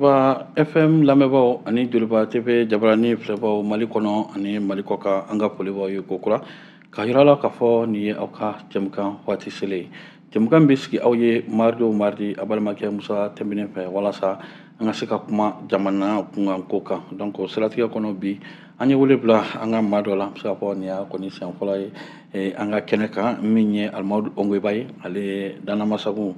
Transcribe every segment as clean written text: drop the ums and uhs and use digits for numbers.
Joliba FM lamɛnbaaw ani Joliba TV jabarani filɛbaaw Mali kɔnɔ ani Mali kɔkan, an ka foli b'aw ye kokura k'a yira la k'a fɔ nin ye aw ka jɛmukan waati selen ye. Jɛmukan bɛ sigi aw ye mardi o mardi, a balimakɛ Musa Tɛnbinɛ fɛ, walasa an ka se ka kuma jamana kunkan ko kan. Donc o siratigɛ kɔnɔ, bi an ye wele bila an ka maa dɔ la, an bɛ se k'a fɔ nin y'a kɔni siɲɛ fɔlɔ ye an ka kɛnɛ kan, min ye Alimadu Ongoyiba ye. Ale ye Dana Masagu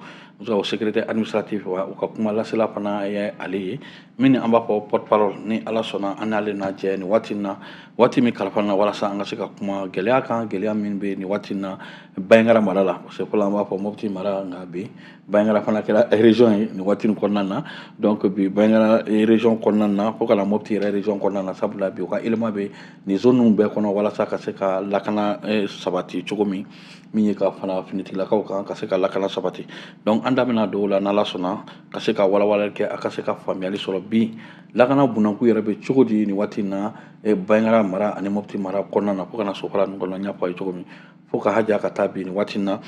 o secrétaire administratif wa, u ka kuma lasela fana ye ale ye, min an b'a fɔ porte parole. Ni Ala sɔnna, an n'ale na jɛ nin waati in na, waati min kalifa na, walasa an ka se ka kuma gɛlɛya kan, gɛlɛya min bɛ nin waati in na Banjagara mara la. Parce que fɔlɔ an b'a fɔ Mopti mara, nka bi Banjagara fana kɛra région ye nin waati in kɔnɔna na. Donc bi Banjagara région kɔnɔna na, fo ka na Mopti yɛrɛ région kɔnɔna na, sabula bi u ka élément bɛ nin zone ninnu bɛɛ kɔnɔ, walasa ka se ka lakana sabati cogo min, min ye ka fana finitigilakaw kan ka se ka lakana sabati. Donc an da bɛna don o la, n'Ala sɔnna, ka se ka walawalali kɛ, a ka se ka faamuyali sɔrɔ bi lakana bunakun yɛrɛ bɛ cogo di nin waati in na Banjagara mara ani Mopti mara kɔnɔna na, fo ka na Sofara ninnu kɔnɔ. N y'a fɔ a ye cogo min, fo ka haja ka taa bi nin waati in na,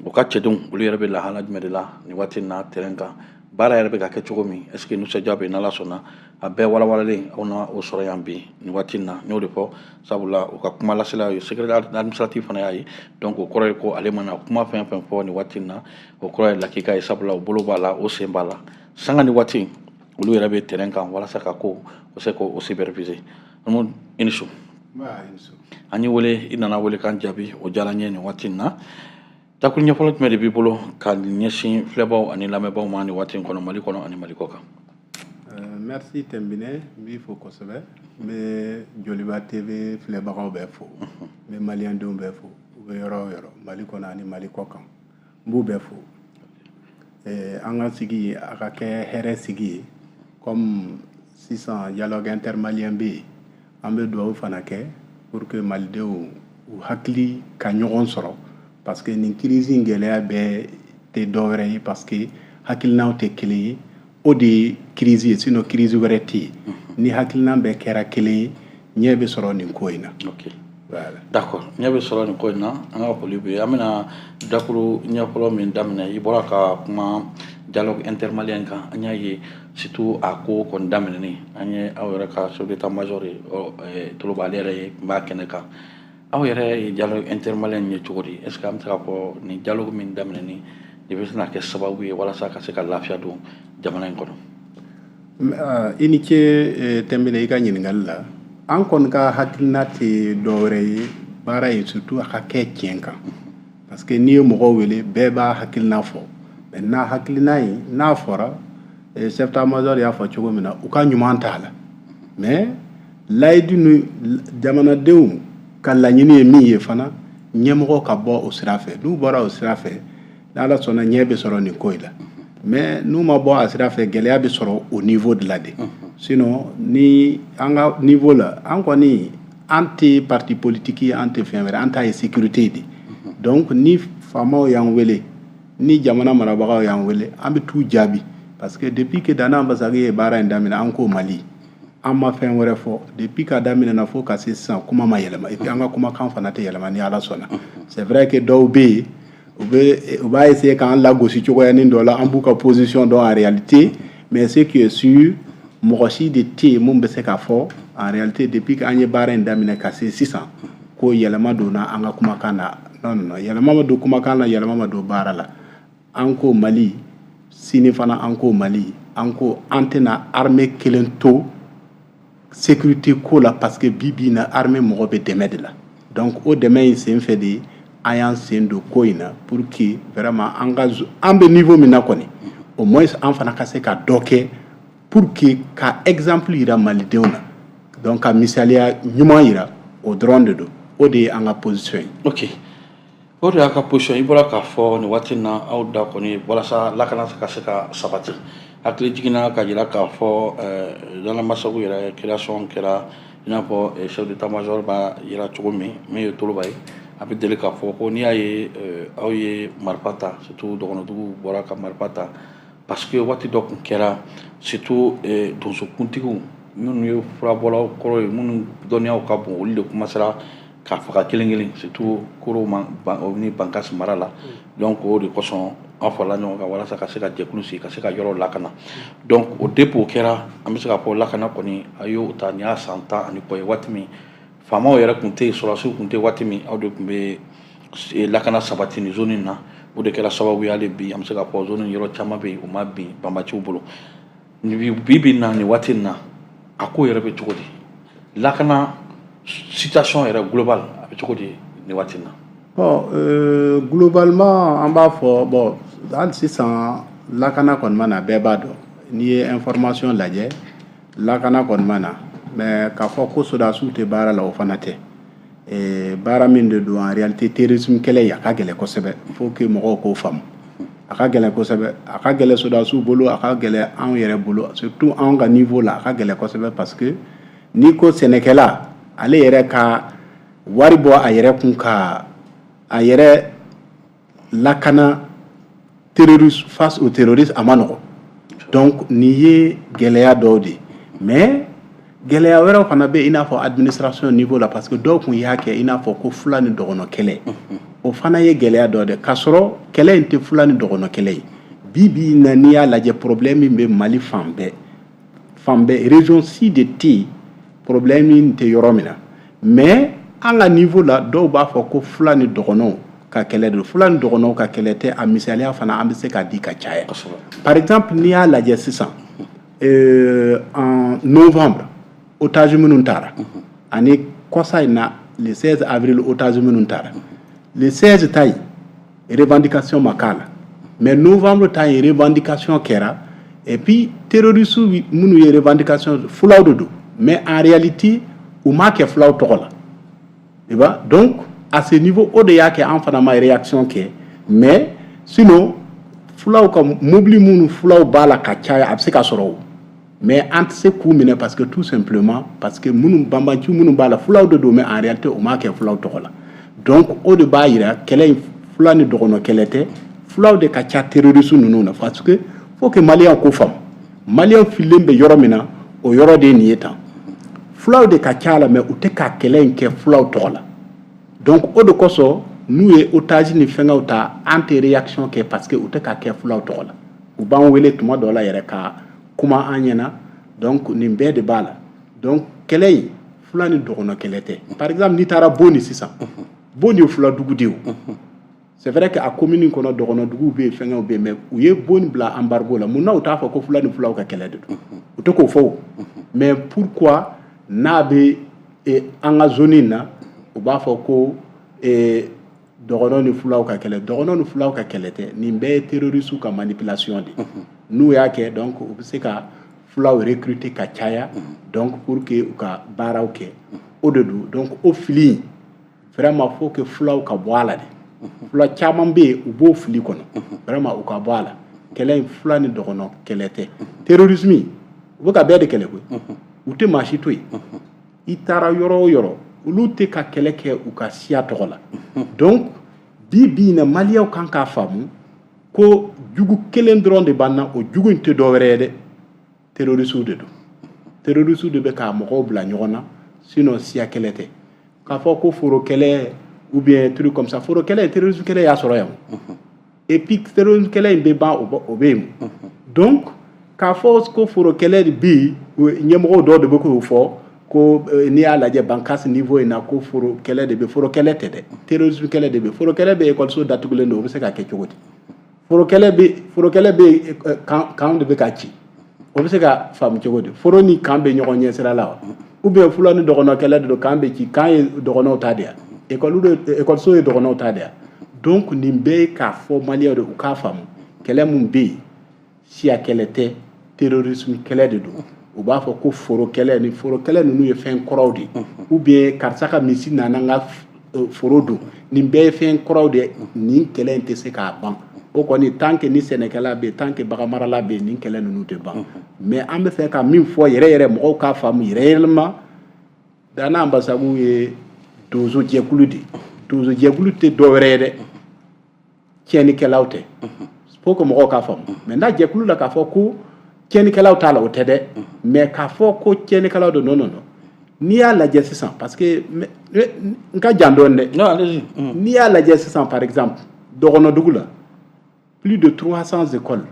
u ka cɛdenw olu yɛrɛ bɛ lahala jumɛn de la nin waati in na terrain kan, baara yɛrɛ bɛ ka kɛ cogo min, est ce que nisɔndiya bɛ yen? N'Ala sɔnna, a bɛɛ walawalalen aw na o sɔrɔ yan bi nin waati in na. N y'o de fɔ, sabula u ka kuma lasela ye secrétaire administratif fana y'a ye. Donc o kɔrɔ ye ko ale mana kuma fɛn fɛn fɔ nin waati in na, o kɔrɔ ye lakika ye, sabula o bolo b'a la, o sen b'a la, sanga ni waati olu yɛrɛ bɛ terrain kan walasa ka ko o se k'o superviser. I ni su, an ye wele, i nana wele k'an jaabi, o diyara n ye nin waati in na. Dakuru ɲɛfɔlɔ jumɛn de b'i bolo ka ɲɛsin filɛbaw ani lamɛnbaaw ma nin waati in kɔnɔ, Mali kɔnɔ ani Mali kɔ kan? Merci Tɛnbinɛ, n b'i fo kosɛbɛ. N bɛ Joliba TV filɛbagaw bɛɛ fo, n bɛ maliyɛndenw bɛɛ fo, u bɛ yɔrɔ o yɔrɔ, Mali kɔnɔ ani Mali kɔ kan, n b'u bɛɛ fo. An ka sigi a ka kɛ hɛrɛ sigi ye. Comme sisan dialogue intermalien bɛ yen, an bɛ dugawu fana kɛ pour que malidenw u hakili ka ɲɔgɔn sɔrɔ, parce que nin crise in gɛlɛya bɛɛ tɛ dɔwɛrɛ ye, parce que hakilinaw tɛ kelen ye. O de ye crise ye, sinon crise wɛrɛ tɛ yen. Ni hakilina bɛɛ kɛra kelen ye, ɲɛ bɛ sɔrɔ nin ko in na. Ok. Voilà. D'accord, ɲɛ bɛ sɔrɔ nin ko in na. An ka foli bɛ yen. An bɛna dakuru ɲɛfɔlɔ min daminɛ, i bɔra ka kuma dialogue intermalien kan. An y'a ye, surtout a ko kɔni daminɛnen, an ye aw yɛrɛ ka chef d'état major ye Toloba, ale yɛrɛ ye tun b'a kɛnɛ kan. Aw yɛrɛ ye dialogue intermalien ye cogo di? Est ce que an bɛ se k'a fɔ nin dialogue min daminɛnen de bɛ se ka kɛ sababu ye walasa ka se ka lafiya don jamana in kɔnɔ? I ni ce Tɛnbinɛ i ka ɲininkali la. An kɔni ka hakilina tɛ dɔwɛrɛ ye, baara ye surtout a ka kɛ tiɲɛ kan, parce que n'i ye mɔgɔw wele, bɛɛ b'a hakilina fɔ. Mais n'a hakilina in n'a fɔra, chef d'état major y'a fɔ cogo min na, u ka ɲuman t'a la, mais layidu ni jamanadenw ka laɲini ye min ye fana, ɲɛmɔgɔ ka bɔ o sira fɛ. N'u bɔra o sira fɛ, n'Ala sɔnna, ɲɛ bɛ sɔrɔ nin ko in la. Mais n'u ma bɔ a sira fɛ, gɛlɛya bɛ sɔrɔ au niveau de la de. Sinon ni an ka niveau la, an kɔni an tɛ parti politique ye, an tɛ fɛn wɛrɛ, an ta ye sécurité de. Donc ni faamaw y'an wele, ni jamana marabagaw y'an wele, an bɛ t'u jaabi, parce que depuis que Dana Ambassagou ye baara in daminɛ, an ko Mali, an ma fɛn wɛrɛ fɔ. Depuis k'a daminɛ na fo ka se sisan, kuma ma yɛlɛma, et puis an ka kumakan fana tɛ yɛlɛma ni Ala sɔnna. C'est vrai que dɔw bɛ yen, u bɛ u b'a essayer k'an lagosi cogoyanin dɔ la, an b'u ka position dɔn en réalité. Mais ce qui est sûr, mɔgɔ si de tɛ yen mun bɛ se k'a fɔ en réalité, depuis que an ye baara in daminɛ ka se sisan, ko yɛlɛma donna an ka kumakan na. Non, non, non, yɛlɛma ma don kumakan na, yɛlɛma ma don baara la. An ko Mali, sini fana an ko Mali. An ko an tɛna armée kelen to sécurité ko la, parce que bi bi in na, armée mɔgɔ bɛ dɛmɛ de la. Donc o dɛmɛ in sen fɛ de, an y'an sen don ko in na pour que vraiment an ka an bɛ niveau min na kɔni, au moins an fana ka se ka dɔ kɛ pour que ka exemple yira malidenw na, donc ka misaliya ɲuman yira. O dɔrɔn de don, o de ye an ka position ye. Ok, o de y'a ka position. I bɔra k'a fɔ nin waati in na, aw da kɔni walasa lakana ka se ka sabati. Hakili jiginna ka jira k'a fɔ Dana Masagu yɛrɛ création kɛra, i n'a fɔ chef d'état major b'a yira cogo min, min ye Toloba ye, a bɛ deli k'a fɔ ko n'i y'a ye aw ye marifa ta, surtout dɔgɔnɔduguw bɔra ka marifa ta, parce que waati dɔ tun kɛra, surtout donsokuntigiw minnu ye furabɔlaw kɔrɔ ye, minnu dɔnniyaw ka bon, olu de commencera. K'a faga kelen kelen, surtout Koro ni Bankas mara la. Donc o de kosɔn an farala ɲɔgɔn kan walasa ka se ka jɛkulu sigi ka se ka yɔrɔ lakana. Donc o depuis o kɛra, an bɛ se k'a fɔ lakana kɔni a y'o ta. Nin y'a san 10 ani kɔ ye. Waati min faamaw yɛrɛ tun tɛ yen, sɔrɔdasiw tun tɛ, waati min aw de tun bɛ lakana sabati nin zone in na, o de kɛra sababu ye hali bi an bɛ se k'a fɔ zone yɔrɔ caman bɛ yen, o ma bin banbaanciw bolo. Bi bi in na, nin waati in na, a ko yɛrɛ bɛ cogo di? Lakana situation yɛrɛ global, a bɛ cogo di nin waati in na? Bon, globalement, an b'a fɔ, bon, hali sisan lakana kɔni ma na. Bɛɛ b'a dɔn, n'i ye information lajɛ, lakana kɔni ma na. Mais k'a fɔ ko sɔrɔdasiw tɛ baara la, o fana tɛ. Baara min de don, en réalité, terrorisme kɛlɛ, a ka gɛlɛn kosɛbɛ. Faut que mɔgɔw k'o faamu, a ka gɛlɛn kosɛbɛ. A ka gɛlɛn sɔrɔdasiw bolo, a ka gɛlɛn anw yɛrɛ bolo, surtout anw ka niveau la, a ka gɛlɛn kosɛbɛ, parce que n'i ko sɛnɛkɛla, ale yɛrɛ ka wari bɔ a yɛrɛ kun ka a yɛrɛ lakana terroriste, face au terroriste, a ma nɔgɔn. Donc nin ye gɛlɛya dɔw de ye. Mais gɛlɛya wɛrɛw fana bɛ yen, i n'a fɔ administration niveau la, parce que dɔw tun y'a kɛ i n'a fɔ ko fula ni dɔgɔnɔ kɛlɛ. O fana ye gɛlɛya dɔ de, k'a sɔrɔ kɛlɛ in tɛ fula ni dɔgɔnɔ kɛlɛ ye. Bi bi in na, n'i y'a lajɛ, problème min bɛ Mali fan bɛɛ, fan bɛɛ, région si de tɛ yen problème in tɛ yɔrɔ min na. Mais an ka niveau la, dɔw b'a fɔ ko fula ni dɔgɔnɔw ka kɛlɛ don. Fula ni dɔgɔnɔw ka kɛlɛ tɛ. A misaliya fana, an bɛ se k'a di ka caya. Par exemple, n'i y'a lajɛ sisan, en novembre, otage minnu taara, ani kɔsa in na, le 16 avril, otage minnu taara, le 16 ta yen, revendication ma k'a la. Mais novembre ta yen, revendication kɛra. Et puis terroristes minnu ye revendication, fulaw de don, mais en réalité u m'a kɛ fulaw tɔgɔ la, tu vois. Donc à ce niveau, o de y'a kɛ an fana ma réaction kɛ. Mais sinon, fulaw ka mobili minnu, fulaw b'a la ka caya, a bɛ se ka sɔrɔ o, mais an tɛ se k'u minɛ, parce que tout simplement, parce que minnu banbanci minnu b'a la, fulaw de don, mais en réalité u m'a kɛ fulaw tɔgɔ la. Donc o de b'a yira kɛlɛ in, fula ni dɔgɔnɔ kɛlɛ tɛ, fulaw de ka ca terroriste ninnu na. Parce que faut que Maliyɛnw k'o faamu, Maliyɛn fililen bɛ yɔrɔ min na, o yɔrɔ de ye nin ye tan. Fulaw de ka ca la, mais u tɛ ka kɛlɛ in kɛ fulaw tɔgɔ la. Donc o de kosɔn, n'u ye otage ni fɛngɛw ta, an tɛ réaction kɛ, parce que u tɛ ka kɛ fulaw tɔgɔ la. U b'an wele tuma dɔ la yɛrɛ ka kuma an ɲɛna. Donc nin bɛɛ de b'a la. Donc kɛlɛ in, fula ni dɔgɔnɔ kɛlɛ tɛ. Par exemple, n'i taara Boni sisan, Boni ye fula dugu de ye. O c'est vrai que a commune kɔnɔ, dɔgɔnɔ duguw bɛ yen, fɛngɛw bɛ yen, mais u ye Boni bila embargo la. Mun na u t'a fɔ ko fula ni fulaw ka kɛlɛ de don? U tɛ k'o fɔ o. Mais pourquoi n'a bɛ an ka zone in na, u b'a fɔ ko dɔgɔnɔ ni fulaw ka kɛlɛ? Dɔgɔnɔ ni fulaw ka kɛlɛ tɛ. Nin bɛɛ ye terroriste ka manipulation de. N'u y'a kɛ, donc u bɛ se ka fulaw recruter ka caya, donc pour que u ka baaraw kɛ, o de don. Donc o fili in, vraiment, faut que fulaw ka bɔ a la de. Fula caman bɛ yen, u b'o fili kɔnɔ. Vraiment, u ka bɔ a la. Kɛlɛ in, fula ni dɔgɔnɔ kɛlɛ tɛ. Terrorisme, u bɛ ka bɛɛ de kɛlɛ koyi, u tɛ maa si to yen. I taara yɔrɔ o yɔrɔ, olu tɛ ka kɛlɛ kɛ u ka siya tɔgɔ la. Donc bi bi in na, Maliyɛnw kan k'a faamu ko jugu kelen dɔrɔn de b'an na. O jugu in tɛ dɔwɛrɛ ye dɛ, terroriste de don. Terroriste de bɛ ka mɔgɔw bila ɲɔgɔn na, sinon siya kɛlɛ tɛ. K'a fɔ ko foro kɛlɛ ou bien truc comme ça, foro kɛlɛ, terrorisme kɛlɛ y'a sɔrɔ yan. Et puis terrorisme kɛlɛ in bɛ ban, o bɛ yen. Donc k'a fɔ ko foro kɛlɛ bɛ yen, ɲɛmɔgɔw dɔw de bɛ k'o fɔ ko n'i y'a lajɛ Bankas niveau in na, ko foro kɛlɛ de bɛ. Foro kɛlɛ tɛ dɛ, terrorisme kɛlɛ de bɛ. Foro kɛlɛ bɛ, ekɔliso datugulen don, o bɛ se ka kɛ cogo di? Foro kɛlɛ bɛ, foro kɛlɛ bɛ, camp de bɛ ka ci, o bɛ se ka faamu cogo di? Foro ni camp bɛ ɲɔgɔn ɲɛ sira la wa? Ou bien fula ni dɔgɔnɔ kɛlɛ de don, camp bɛ ci, camp ye dɔgɔnɔw ta de ya, ekɔliso ye dɔgɔnɔw ta de ya? Donc nin bɛɛ ye k'a fɔ Maliyɛnw de u k'a faamu, kɛlɛ mun bɛ yen, siya kɛlɛ tɛ, terrorisme kɛlɛ de don. U b'a fɔ ko foro kɛlɛ ni foro kɛlɛ ninnu ye fɛn kɔrɔw de ye, ou bien karisa ka misi nana n ka foro don, nin bɛɛ ye fɛn kɔrɔw de ye. Nin kɛlɛ in tɛ se k'a ban. O kɔni, tant que ni sɛnɛkɛla bɛ yen, tant que baganmarala bɛ yen, nin kɛlɛ ninnu tɛ ban. Mais an bɛ fɛ ka min fɔ yɛrɛ yɛrɛ, mɔgɔw k'a faamu yɛrɛ yɛrɛma, Dana Ambasagu ye donso jɛkulu de ye. Donso jɛkulu tɛ dɔwɛrɛ ye dɛ, tiɲɛnikɛlaw tɛ. Faut que mɔgɔw k'a faamu. Maintenant, jɛkulu la, k'a fɔ ko tiɲɛnikɛlaw t'a la, o tɛ dɛ. Mais k'a fɔ ko tiɲɛnikɛlaw don, non, non, non. N'i y'a lajɛ sisan, parce que n ka jan dɔɔni dɛ. Non, allez-y. N'i y'a lajɛ sisan, par exemple, Dɔgɔnɔdugu la, plus de 300 écoles,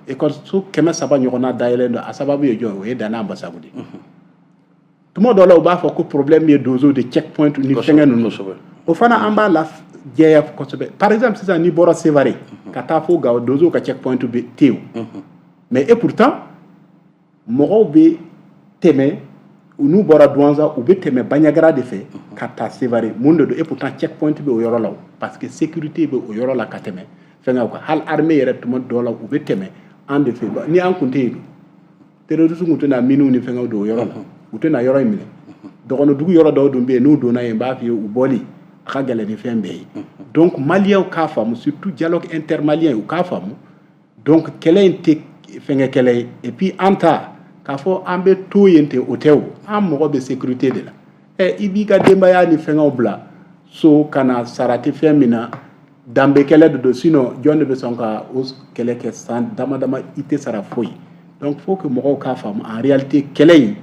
école so 300 ɲɔgɔnna dayɛlɛn don. A sababu ye jɔn ye? O ye Dana Ambasagu de ye. Tuma dɔw la, u b'a fɔ ko problème ye donso de, checkpoint ni fɛngɛ ninnu. O fana, an b'a la jɛya kosɛbɛ. Par exemple, sisan n'i bɔra Sevare ka taa fo Gawo, donsow ka checkpoint bɛ tɛ yen o. Mais et pourtant, mɔgɔw bɛ tɛmɛ, n'u bɔra Douentza, u bɛ tɛmɛ Bandiagara de fɛ ka taa Sevare. Mun de don? Et pourtant, checkpoint bɛ o yɔrɔ la o, parce que sécurité bɛ o yɔrɔ la ka tɛmɛ fɛngɛw kan. Hali armée yɛrɛ, tuma dɔw la, u bɛ tɛmɛ an de fɛ. Ni an kun tɛ yen dun, terroriste kun tɛna mines ni fɛngɛw don o yɔrɔ la, u tɛna yɔrɔ in minɛ. Dɔgɔnɔdugu yɔrɔ dɔw dun bɛ yen, n'u donna yen, n b'a f'i ye, u bɔli a ka gɛlɛn ni fɛn bɛɛ ye. Donc maliyɛnw k'a faamu, surtout dialogue intermalien, u k'a faamu. Donc kɛlɛ in tɛ fɛngɛ kɛlɛ ye. Et puis an ta k'a fɔ an bɛ to yen ten, o tɛ o. An mago bɛ sécurité de la. Ɛ, i b'i ka denbaya ni fɛngɛw bila so ka na, sara tɛ fɛn min na, danbe kɛlɛ de don. Sinon jɔn de bɛ sɔn ka o kɛlɛ kɛ san dama dama, i tɛ sara foyi? Donc faut que mɔgɔw k'a faamu, en réalité, kɛlɛ in,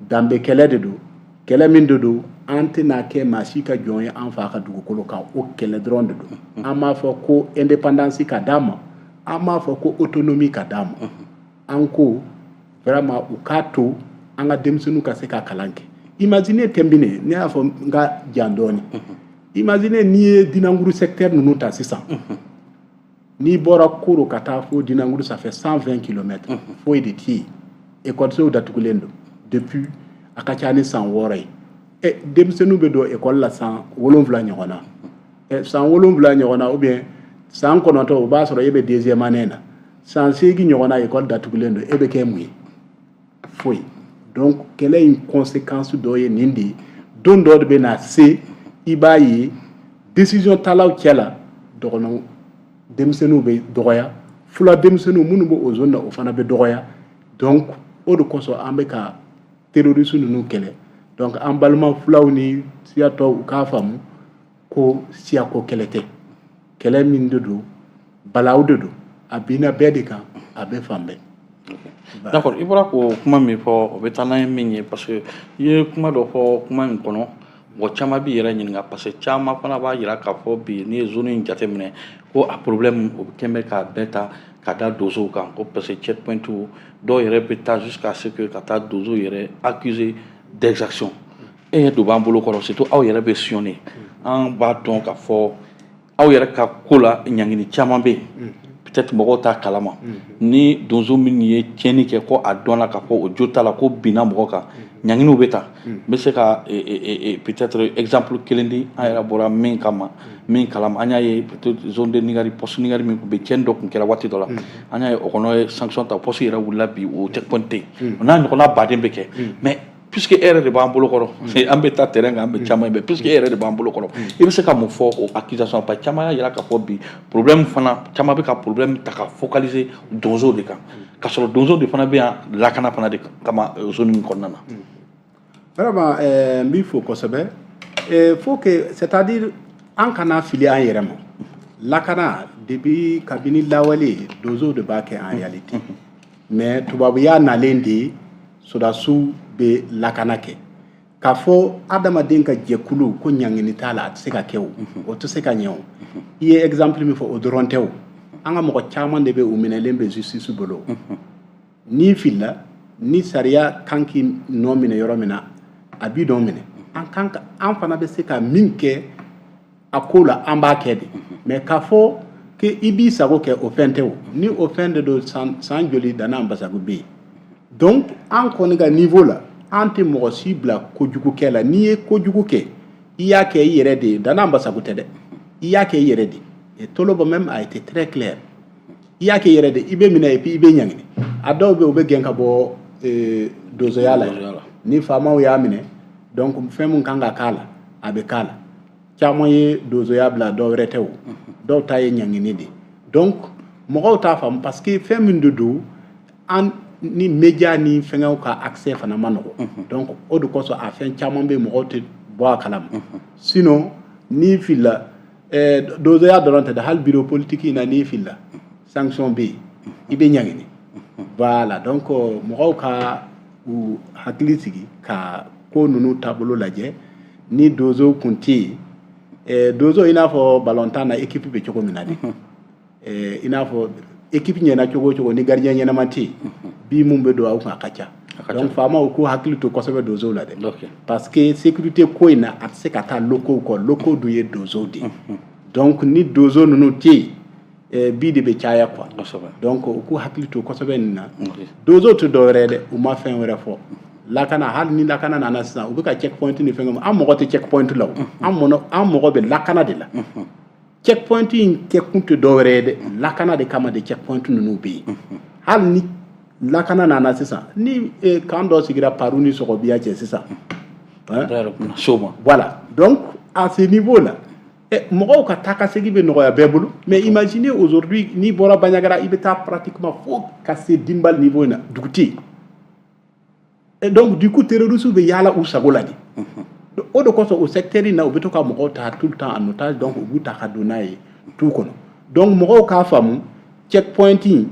danbe kɛlɛ de don. Kɛlɛ min de don, an tɛna kɛ maa si ka jɔn ye an fa ka dugukolo kan. O kɛlɛ dɔrɔn de don. An m'a fɔ ko indépendance ka d'a ma, an m'a fɔ ko autonomie ka d'a ma. An ko vraiment, u k'a to an ka denmisɛnninw ka se ka kalan kɛ. Imagine, Tɛnbine, ne y'a fɔ n ka jan dɔɔni. Imagine, n'i ye Dinanguru secteur ninnu ta sisan, n'i bɔra Koro ka taa fo Dinanguru, ça fait 120 kilomètres, foyi de tɛ yen. Ekɔlisow datugulen don depuis a ka ca ni san 6 ye. Ɛ, denmisɛnninw bɛ don ekɔli la san 7 ɲɔgɔn na. Ɛ, san 7 ɲɔgɔn na ou bien san 9, o b'a sɔrɔ e bɛ deuxième année na. San 8 ɲɔgɔn na, ekɔli datugulen don, e bɛ kɛ mun ye? Foyi. Donc kɛlɛ in conséquence dɔ ye nin de ye. Don dɔ de bɛ na se, i b'a ye décision talaw cɛ la, dɔgɔnɔ denmisɛnninw bɛ dɔgɔya, fula denmisɛnninw minnu bɛ o zone na, o fana bɛ dɔgɔya. Donc o de kosɔn an bɛ ka terroriste ninnu kɛlɛ. Donc an balima fulaw ni siya tɔw, u k'a faamu ko siyako kɛlɛ tɛ. Kɛlɛ min de don, balawu de don, a binna bɛɛ de kan, a bɛ fan bɛɛ. D'accord. I bɔra k'o kuma min fɔ, o bɛ taa n'an ye min ye, parce que i ye kuma dɔ fɔ kuma in kɔnɔ, mɔgɔ caman b'i yɛrɛ ɲininka, parce que caman fana b'a jira k'a fɔ bi, n'i ye zone in jateminɛ, ko a problème o kɛn bɛ k'a bɛɛ ta ka da donsow kan, ko parce que checkpoint dɔw yɛrɛ bɛ taa jusqu'à ce que ka taa donsow yɛrɛ accuser d'exaction. E yɛrɛ don b'an bolo kɔrɔ, surtout aw yɛrɛ bɛ sillonner, an b'a dɔn k'a fɔ aw yɛrɛ ka ko la, ɲangini caman bɛ yen, peut-être mɔgɔw t'a kalama. Ni donso min ye tiɲɛni kɛ, ko a dɔnna k'a fɔ o jo t'a la, ko binna mɔgɔ kan, ɲanginiw bɛ ta. N bɛ se ka peut-être exemple kelen di, an yɛrɛ bɔra min kama, min kalama. An y'a ye peut-être zone de Nigari, poste Nigari min tun bɛ, tiɲɛni dɔ tun kɛra waati dɔ la, an y'a ye o kɔnɔ ye sanction ta, poste yɛrɛ wulila bi, o checkpoint tɛ yen. O n'a ɲɔgɔnna baden bɛ kɛ. Mais puisque e yɛrɛ de b'an bolo kɔrɔ, an bɛ taa terrain kan, an bɛ caman ye, puisque e yɛrɛ de b'an bolo kɔrɔ, i bɛ se ka mun fɔ o accusation? Parce que caman y'a jira k'a fɔ bi, problème fana caman bɛ ka problème ta ka focaliser donsow de kan, k'a sɔrɔ donsow de fana bɛ yan lakana fana de kama zone in kɔnɔna na. Vraiment, n b'i fo kosɛbɛ. Faut que, c'est à dire, an kana fili an yɛrɛ ma. Lakana, depuis kabini lawale, donsow de b'a kɛ en réalité. Mais tubabuya nalen de, sɔrɔdasiw bɛ lakana kɛ. K'a fɔ adamaden ka jɛkulu ko ɲangini t'a la, a tɛ se ka kɛ o, o tɛ se ka ɲɛ o. I ye exemple min fɔ, o dɔrɔn tɛ o. An ka mɔgɔ caman de bɛ, u minɛlen bɛ justice bolo. N'i filila, ni sariya kan k'i nɔ minɛ yɔrɔ min na, a b'i dɔn minɛ. An kan ka, an fana bɛ se ka min kɛ a ko la, an b'a kɛ de. Mais k'a fɔ ke i b'i sago kɛ, o fɛn tɛ o. Ni o fɛn de don, san san joli Dana Ambasagu bɛ yen? Donc an kɔni ka niveau la, an tɛ mɔgɔ si bila kojugu kɛ la. N'i ye kojugu kɛ, i y'a kɛ i yɛrɛ de ye. Dana Ambasagu tɛ dɛ, i y'a kɛ i yɛrɛ de ye. Et Toloba même a été très clair: i y'a kɛ i yɛrɛ de, i bɛ minɛ et puis i bɛ ɲangini. A dɔw bɛ yen, u bɛ gɛn ka bɔ donsoya la. Ni faamaw y'a minɛ, donc fɛn mun kan ka k'a la, a bɛ k'a la. Caman ye donsoya bila, dɔw wɛrɛ tɛ o, dɔw ta ye ɲangini de. Donc mɔgɔw t'a faamu, parce que fɛn min de don, an ni média ni fɛngɛw ka accès fana ma nɔgɔ. Donc o de kosɔn, a fɛn caman bɛ, mɔgɔw tɛ bɔ a kalama. Sinon n'i filila, donsoya dɔrɔn tɛ dɛ, hali bureau politique in na, n'i filila, sanction bɛ yen, i bɛ ɲangini. Voilà. Donc mɔgɔw ka u hakili sigi ka ko ninnu taabolo lajɛ. Ni donsow kun tɛ yen, donso i n'a fɔ balontan na, équipe bɛ cogo min na de, i n'a fɔ équipe ɲɛna cogo o cogo, ni gardien ɲɛnama tɛ yen, bi mun bɛ don aw kun, a ka ca. Donc faamaw k'u hakili to kosɛbɛ donsow la dɛ, parce que sécurité ko in na, a tɛ se ka taa locaux kɔ. Locaux dun ye donsow de ye. Donc ni donso ninnu tɛ yen, bi de bɛ caya quoi. Donc u k'u hakili to kosɛbɛ nin na. Donsow tɛ dɔwɛrɛ ye dɛ, u ma fɛn wɛrɛ fɔ. Lakana, hali ni lakana nana sisan, u bɛ ka checkpoint ni fɛn, an mɔgɔ tɛ checkpoint la o, an mɔnɔ, an mɔgɔ bɛ lakana de la. Checkpoint in kɛ kun tɛ dɔwɛrɛ ye dɛ, lakana de kama de checkpoint ninnu bɛ yen. Hali ni lakana nana sisan, ni kan dɔ sigira Paru ni Sɔgɔbiya cɛ sisan. Voilà, donc à ce niveau là, mɔgɔw ka taa ka segin bɛ nɔgɔya bɛɛ bolo. Mais imaginez aujourd'hui, n'i bɔra Bandiagara, i bɛ taa pratiquement fo ka se Dimbali niveau in na, dugu tɛ yen. Et donc du coup, terroristes bɛ yaala u sago la de. O de kosɔn, o secteur in na, u bɛ to ka mɔgɔw ta tout le temps en otage. Donc u b'u ta ka don n'a ye tu kɔnɔ. Donc mɔgɔw k'a faamu, checkpoint in,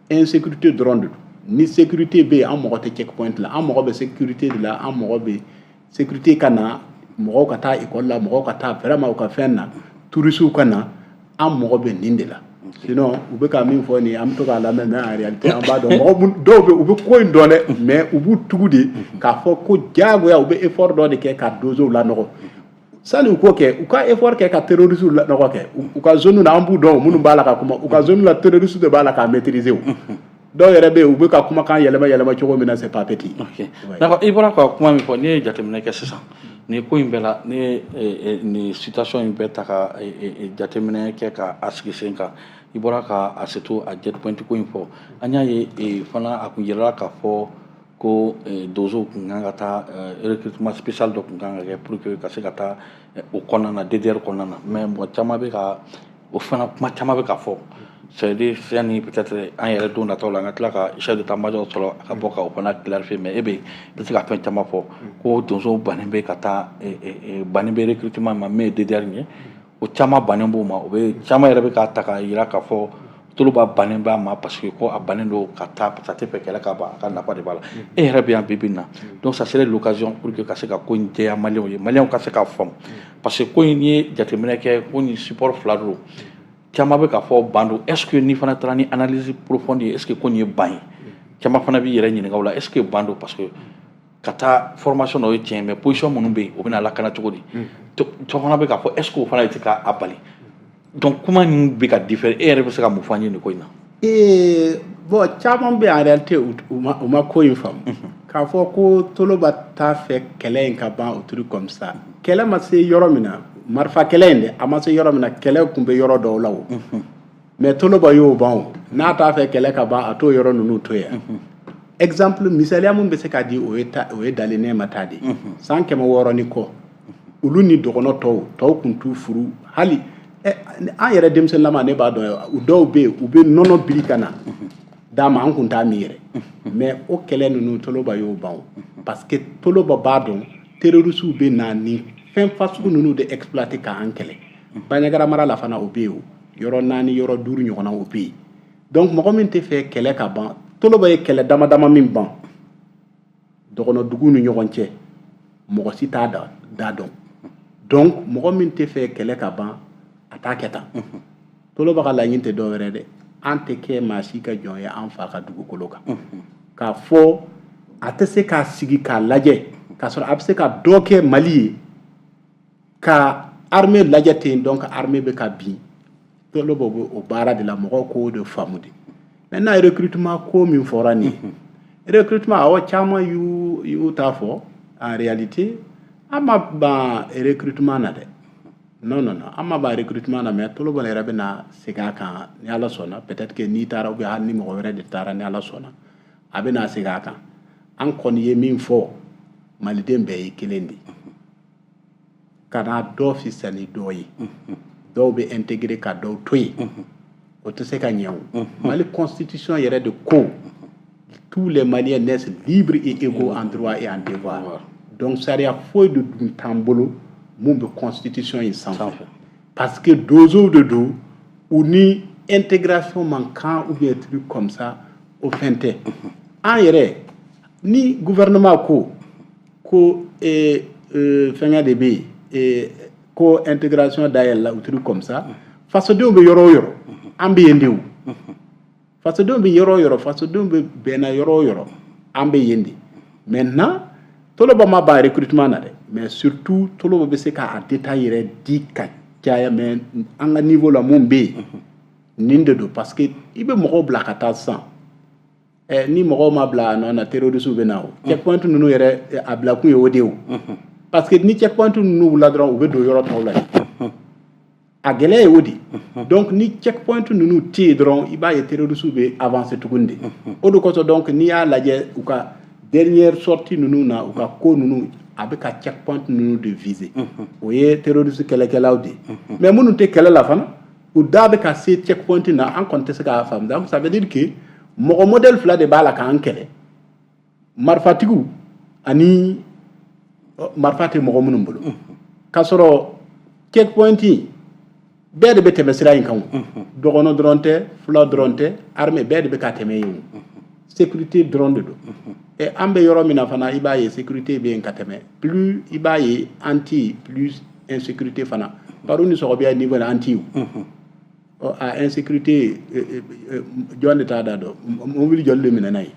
insécurité dɔrɔn de don. Ni sécurité bɛ yen, an mɔgɔ tɛ checkpoint la, an mɔgɔ bɛ sécurité de la. An mɔgɔ bɛ sécurité ka na, mɔgɔw ka taa école la, mɔgɔw ka taa vraiment u ka fɛn na, touristes ka na, an mɔgɔ bɛ nin de la. Sinon u bɛ ka min fɔ nin ye, an bɛ to k'a lamɛn, mais en réalité, an b'a dɔn mɔgɔ dɔw bɛ, u bɛ ko in dɔn dɛ, mais u b'u tugu de k'a fɔ ko diyagoya u bɛ effort dɔ de kɛ ka donsow lanɔgɔ. Sani u k'o kɛ, u ka effort kɛ ka terroristes lanɔgɔ kɛ u ka zone na. An b'u dɔn, minnu b'a la ka kuma, u ka zone la, terroristes de b'a la k'a maîtriser. O dɔw yɛrɛ bɛ yen, u bɛ ka kumakan yɛlɛma yɛlɛma cogo min na, c'est pas petit. Ok, d'accord. I bɔra ka kuma min fɔ, n'i ye jateminɛ kɛ sisan nin ko in bɛɛ la, n'i ye nin situation in bɛɛ ta ka jateminɛ kɛ ka a sigi sen kan, i bɔra ka a surtout a checkpoint ko in fɔ, an y'a ye fana, a kun yirala k'a fɔ ko donsow kun kan ka taa recrutement spécial dɔ kun kan ka kɛ pour que ka se ka taa o kɔnɔna na, DDR kɔnɔna na. Mais mɔgɔ caman bɛ ka o fana kuma caman bɛ ka fɔ, c'est à dire yanni peut-être an yɛrɛ don nataw la, an ka tila ka chef d'état major sɔrɔ a ka bɔ ka o fana clarifier. Mais e bɛ, i bɛ se ka fɛn caman fɔ ko donsow bannen bɛ ka taa, bannen bɛ recrutement ma min ye DDR ye, o caman bannen b'o ma. O bɛ caman yɛrɛ bɛ k'a ta k'a yira k'a fɔ Toloba bannen b'a ma, parce que ko a bannen don ka taa, parce que a tɛ fɛ kɛlɛ ka ban, a ka nafa de b'a la. E yɛrɛ bɛ yan bi bi in na, donc ça serait l'occasion pour que ka se ka ko in jɛya maliyɛnw ye, maliyɛnw ka se k'a faamu, parce que ko in, n'i ye jateminɛ kɛ, ko nin support fila don, caman bɛ k'a fɔ ban don. Est ce que n'i fana taara ni analyse profonde ye, est ce que ko nin ye ban ye? Caman fana b'i yɛrɛ ɲininka o la, est ce que ban don? Parce que ka taa formation na, o ye tiɲɛ, mais position minnu bɛ yen, o bɛna lakana cogo di? Tɔ fana bɛ k'a fɔ, est ce que o fana tɛ k'a bali? Donc kuma ninnu bɛ ka différer. E yɛrɛ bɛ se ka mun fɔ an ye nin ko in na? Ee, bon, caman bɛ, en réalité, u ma ko in faamu k'a fɔ ko Toloba t'a fɛ kɛlɛ in ka ban, o truc comme ça. Kɛlɛ ma se yɔrɔ min na, marifa kɛlɛ in dɛ, a ma se yɔrɔ min na, kɛlɛ tun bɛ yɔrɔ dɔw la o, mais Toloba y'o ban o. N'a t'a fɛ kɛlɛ ka ban, a t'o yɔrɔ ninnu to yen. Exemple, misaliya mun bɛ se ka di, o ye ta, o ye Dalenɛ ta de ye. San 600 ni kɔ, olu ni dɔgɔnɔ tɔw tɔw kun t'u furu. Hali an yɛrɛ denmisɛnninlama, ne b'a dɔn, u dɔw bɛ yen, u bɛ nɔnɔ bili ka na d'a ma, an kun t'a min yɛrɛ. Mais o kɛlɛ ninnu, Toloba y'o ban o, parce que Toloba b'a dɔn terroristes bɛ na ni fɛn fasugu ninnu de exploiter k'an kɛlɛ. Bandiagara mara la fana, o bɛ yen, o yɔrɔ naani, yɔrɔ duuru ɲɔgɔnna, o bɛ yen. Donc mɔgɔ min tɛ fɛ kɛlɛ ka ban, Toloba ye kɛlɛ dama dama min ban dɔgɔnɔduguw ni ɲɔgɔn cɛ, mɔgɔ si t'a da dɔn. Donc mɔgɔ min tɛ fɛ kɛlɛ ka ban, a t'a kɛ tan. Toloba ka laɲini tɛ dɔwɛrɛ dɛ, an tɛ kɛ maa si ka jɔn ye an fa ka dugukolo kan. K'a fɔ a tɛ se k'a sigi k'a lajɛ k'a sɔrɔ a bɛ se ka dɔ kɛ Mali ye, ka armée lajɛ ten. Donc armée bɛ ka bin, Toloba bɛ o baara de la, mɔgɔw k'o de faamu de. Maintenant, recrutement ko min fɔra nin ye, recrutement, awɔ, caman y'u ta fɔ. En réalité, an ma ban recrutement na dɛ, non, non, non, an ma ban recrutement na. Mais Toloba yɛrɛ bɛna segin a kan ni Ala sɔnna. Peut-être que n'i taara ou bien hali ni mɔgɔ wɛrɛ de taara, ni Ala sɔnna, a bɛna segin a kan. An kɔni ye min fɔ, maliden bɛɛ ye kelen de ye, ka na dɔ fisa ni dɔ ye, dɔw bɛ intégrer ka dɔw to yen, o tɛ se ka ɲɛ. O Mali constitution yɛrɛ de ko tous les Maliens naissent libres et égaux en droit et en devoir. Donc sariya foyi de dun t'an bolo mun bɛ constitution in sanfɛ, parce que donsow de don, u ni intégration man kan ou bien truc comme ça, o fɛn tɛ. An yɛrɛ Ni gouvernement ko fɛngɛ de bɛ yen, ko intégration dayɛlɛla ou truc comme ça, fasodenw bɛ yɔrɔ o yɔrɔ, an bɛ yen de. O fasodenw bɛ yɔrɔ o yɔrɔ, fasodenw bɛ bɛnna yɔrɔ o yɔrɔ, an bɛ yen de. Maintenant, Toloba ma ban recrutement na dɛ, mais surtout Toloba bɛ se k'a détail yɛrɛ di ka caya. Mais an ka niveau la, mun bɛ yen, nin de don, parce que i bɛ mɔgɔw bila ka taa sisan, ni mɔgɔw ma bila a nɔ na, terroriste bɛ na. O checkpoint ninnu yɛrɛ, a bila kun ye o de ye o, parce que ni checkpoint ninnu wulila dɔrɔn, u bɛ don yɔrɔ tɔw la. A gɛlɛya ye o de. Donc ni checkpoint ninnu tɛ yen dɔrɔn, i b'a ye terroriste bɛ avancer tuguni de. O de kosɔn, donc n'i y'a lajɛ, u ka dernière sortie ninnu na, u ka ko ninnu, a bɛ ka checkpoint ninnu de viser. O ye terroriste kɛlɛkɛlaw de ye, mais minnu tɛ kɛlɛ la fana, u da bɛ ka se checkpoint na. An kɔni tɛ se k'a faamu. Donc ça veut dire que mɔgɔ modèle fila de b'a la k'an kɛlɛ: marifatigiw ani marifa tɛ mɔgɔ minnu bolo. K'a sɔrɔ checkpoint bɛɛ de bɛ tɛmɛ sira in kan. O dɔgɔnɔ dɔrɔn tɛ, fula dɔrɔn tɛ, armée bɛɛ de bɛ ka tɛmɛ yen. O sécurité dɔrɔn de don. Ɛ, an bɛ yɔrɔ min na fana, i b'a ye sécurité bɛ yen ka tɛmɛ. Plus i b'a ye an ti plus insécurité fana baro ni sɔgɔbiya niveau la, an ti o a insécurité. Jɔn de t'a da dɔn mobili jɔli de minɛna yen,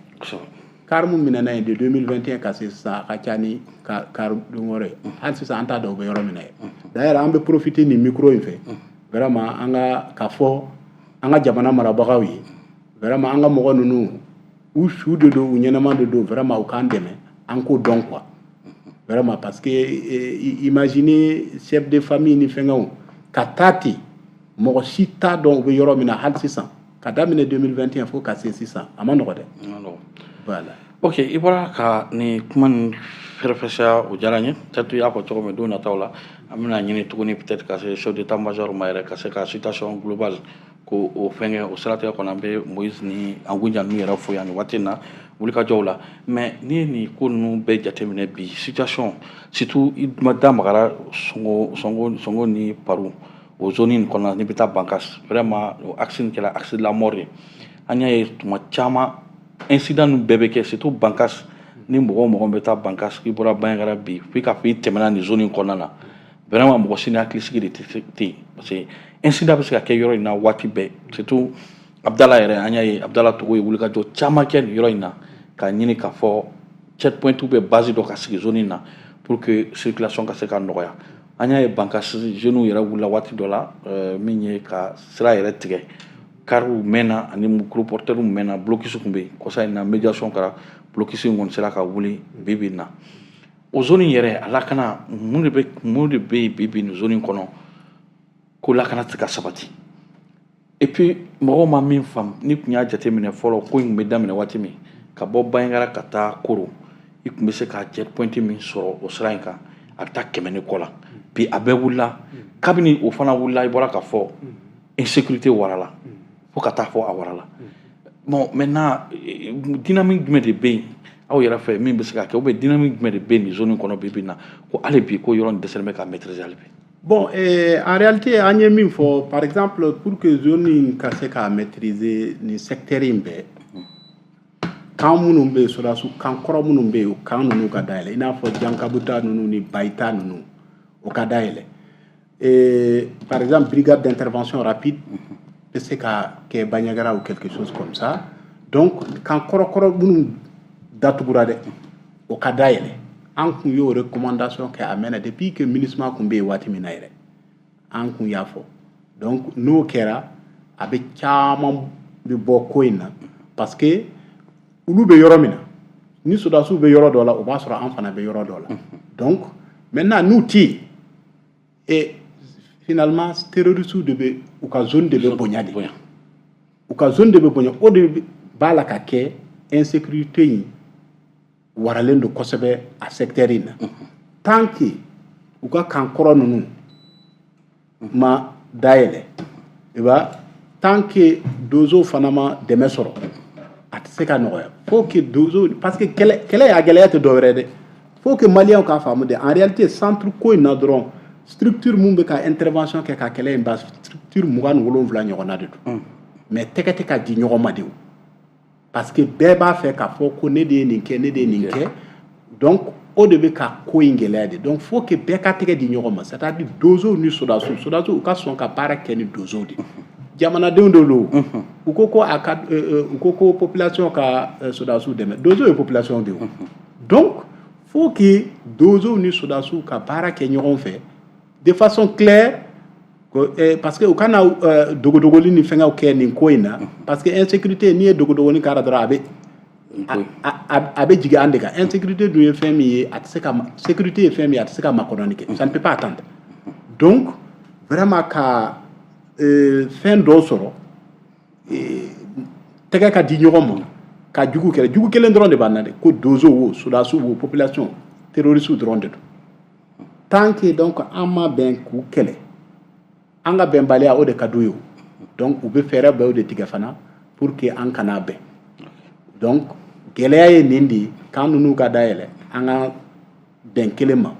car mun minɛna yen de 2021 ka se sisan, a ka ca ni car don wɛrɛ ye. Hali sisan an t'a dɔn u bɛ yɔrɔ min na ye. D'ailleurs, an bɛ profiter nin micro in fɛ vraiment, an ka ka fɔ an ka jamana marabagaw ye, vraiment, an ka mɔgɔ ninnu, u su de don, u ɲɛnama de don, vraiment, u k'an dɛmɛ an k'o dɔn quoi, vraiment. Parce que imaginez, chef de famille ni fɛngɛw ka taa ten, mɔgɔ si t'a dɔn u bɛ yɔrɔ min na hali sisan, ka daminɛ 2021 fo ka se sisan, a ma nɔgɔ dɛ. Voilà. Ok, i bɔra ka nin kuma nin fɛrɛfɛsiya, o diyara n ye. Peut-être i y'a fɔ cogo min, don nataw la an bɛna ɲini tuguni, peut-être ka se chef d'état major ma yɛrɛ, ka se ka situation globale ko o fɛngɛ. O siratigɛ kɔnɔ, an bɛ Moïse ni Angunja ninnu yɛrɛ fo yan nin waati in na wulikajɔw la. Mais n'i ye nin ko ninnu bɛɛ jateminɛ bi, situation, surtout i ma da magara Sɔngo Sɔngo Sɔngo ni Paru, o zone in kɔnɔna, n'i bɛ taa Bankas, vraiment, o axe in kɛra axe de la mort ye. An y'a ye tuma caman, incident ninnu bɛɛ bɛ kɛ, surtout Bankas. Ni mɔgɔ o mɔgɔ bɛ taa Bankas, k'i bɔra Bandiagara bi, f'i k'a fɔ i tɛmɛna nin zone in kɔnɔna na, vraiment, mɔgɔ si ni hakilisigi de tɛ yen, parce que incident bɛ se ka kɛ yɔrɔ in na waati bɛɛ. Surtout Abdala yɛrɛ, an y'a ye Abdala Togo ye wulikajɔ caman kɛ nin yɔrɔ in na, k'a ɲini k'a fɔ checkpoint bɛ base dɔ ka sigi zone in na pour que circulation ka se ka nɔgɔya. An y'a ye Bankas jeunes yɛrɛ wulila waati dɔ la, min ye ka sira yɛrɛ tigɛ, kariw mɛnna ani gros porteurs mɛnna, blocus tun bɛ yen. Kɔsa in na, médiation kɛra, blocus in kɔni sera ka wuli. Bi bi in na, o zone in yɛrɛ, a lakana, mun de bɛ yen bi bi nin zone in kɔnɔ ko lakana tɛ ka sabati? Et puis mɔgɔw ma min faamu, ni tun y'a jateminɛ fɔlɔ, ko in tun bɛ daminɛ waati min, ka bɔ Bandiagara ka taa Koro, i tun bɛ se ka checkpoint min sɔrɔ o sira in kan, a bɛ taa 100 ni kɔ la. Bi a bɛɛ wulila. Kabini o fana wulila, i bɔra ka fɔ insécurité warala fo ka taa fɔ a warala. Bon, maintenant, dynamique jumɛn de bɛ yen aw yɛrɛ fɛ min bɛ se ka kɛ, ou bien dynamique jumɛn de bɛ nin zone kɔnɔ bi bi in na, ko hali bi ko yɔrɔ in dɛsɛlen bɛ ka maîtriser hali bi? Bon, en réalité, an ye min fɔ, par exemple, pour que zone in ka se ka maîtriser, nin secteur in bɛɛ, kan minnu bɛ yen, sɔrɔdasiw kan kɔrɔ minnu bɛ yen, o kan ninnu ka dayɛlɛ, i n'a fɔ Jankabuta ninnu ni Bayita ninnu, o ka dayɛlɛ. Par exemple, brigade d'intervention rapide bɛ se ka kɛ Bandiagara ou quelque chose comme ça. Donc kan kɔrɔkɔrɔ minnu datugura dɛ, o ka dayɛlɛ. An kun y'o recommandation kɛ a mɛnna, depuis que MINUSMA kun bɛ yen waati min na yɛrɛ, an kun y'a fɔ. Donc n'o kɛra, a bɛ caman bɛ bɔ ko in na, parce que olu bɛ yɔrɔ min na, ni sɔrɔdasiw bɛ yɔrɔ dɔ la, o b'a sɔrɔ an fana bɛ yɔrɔ dɔ la. Donc maintenant, n'u tɛ yen, et finalement terroristes de bɛ u ka zone de bɛ bonya de, u ka zone de bɛ bonya. O de b'a la ka kɛ insécurité in waralen don kosɛbɛ a secteur in na. Tant que u ka kan kɔrɔ ninnu ma dayɛlɛ, i b'a, tant que donso fana ma dɛmɛ sɔrɔ, a tɛ se ka nɔgɔya. Faut que donso, parce que kɛlɛ kɛlɛ a gɛlɛya tɛ dɔwɛrɛ dɛ, faut que maliyɛnw k'a faamu de. En réalité, centre ko in na dɔrɔn, structure mun bɛ ka intervention kɛ ka kɛlɛ in ban, structure 27 ɲɔgɔnna de don, mais tɛgɛ tɛ ka di ɲɔgɔn ma de. O Parce que bɛɛ b'a fɛ k'a fɔ ko ne de ye nin kɛ, ne de ye nin kɛ. Donc o de bɛ ka ko in gɛlɛya de. Donc faut que bɛɛ ka tɛgɛ di ɲɔgɔn ma, c'est à dire donsow ni sɔrɔdasiw. Sɔrɔdasiw, u ka sɔn ka baara kɛ ni donsow de, jamanadenw de don. U ko ko a ka u ko ko population ka sɔrɔdasiw dɛmɛ. Donsow ye population de ye. Donc faut que donsow ni sɔrɔdasiw ka baara kɛ ɲɔgɔn fɛ de façon claire, parce que u kana dogodogoli ni fɛngɛw kɛ nin ko in na, parce que insécurité, n'i ye dogodogoni k'a la dɔrɔn, a bɛ jigin an de kan. Insécurité dun ye fɛn min ye, a tɛ se ka, sécurité ye fɛn min ye, a tɛ se ka makɔnɔni kɛ, ça ne peut pas attendre. Donc vraiment ka fɛn dɔ sɔrɔ, tɛgɛ ka di ɲɔgɔn ma ka jugu kɛlɛ. Jugu kelen dɔrɔn de b'an na dɛ, ko donso wo, sɔrɔdasiw wo, population, terroristes dɔrɔn de don. Tant que donc an ma bɛn k'u kɛlɛ, an ka bɛnbaliya, o de ka d'u ye. Donc u bɛ fɛɛrɛ bɛɛ de tigɛ fana pour que an kana bɛn. Donc gɛlɛya ye nin de ye, k'an ninnu ka dayɛlɛ, an ka bɛn kelen ma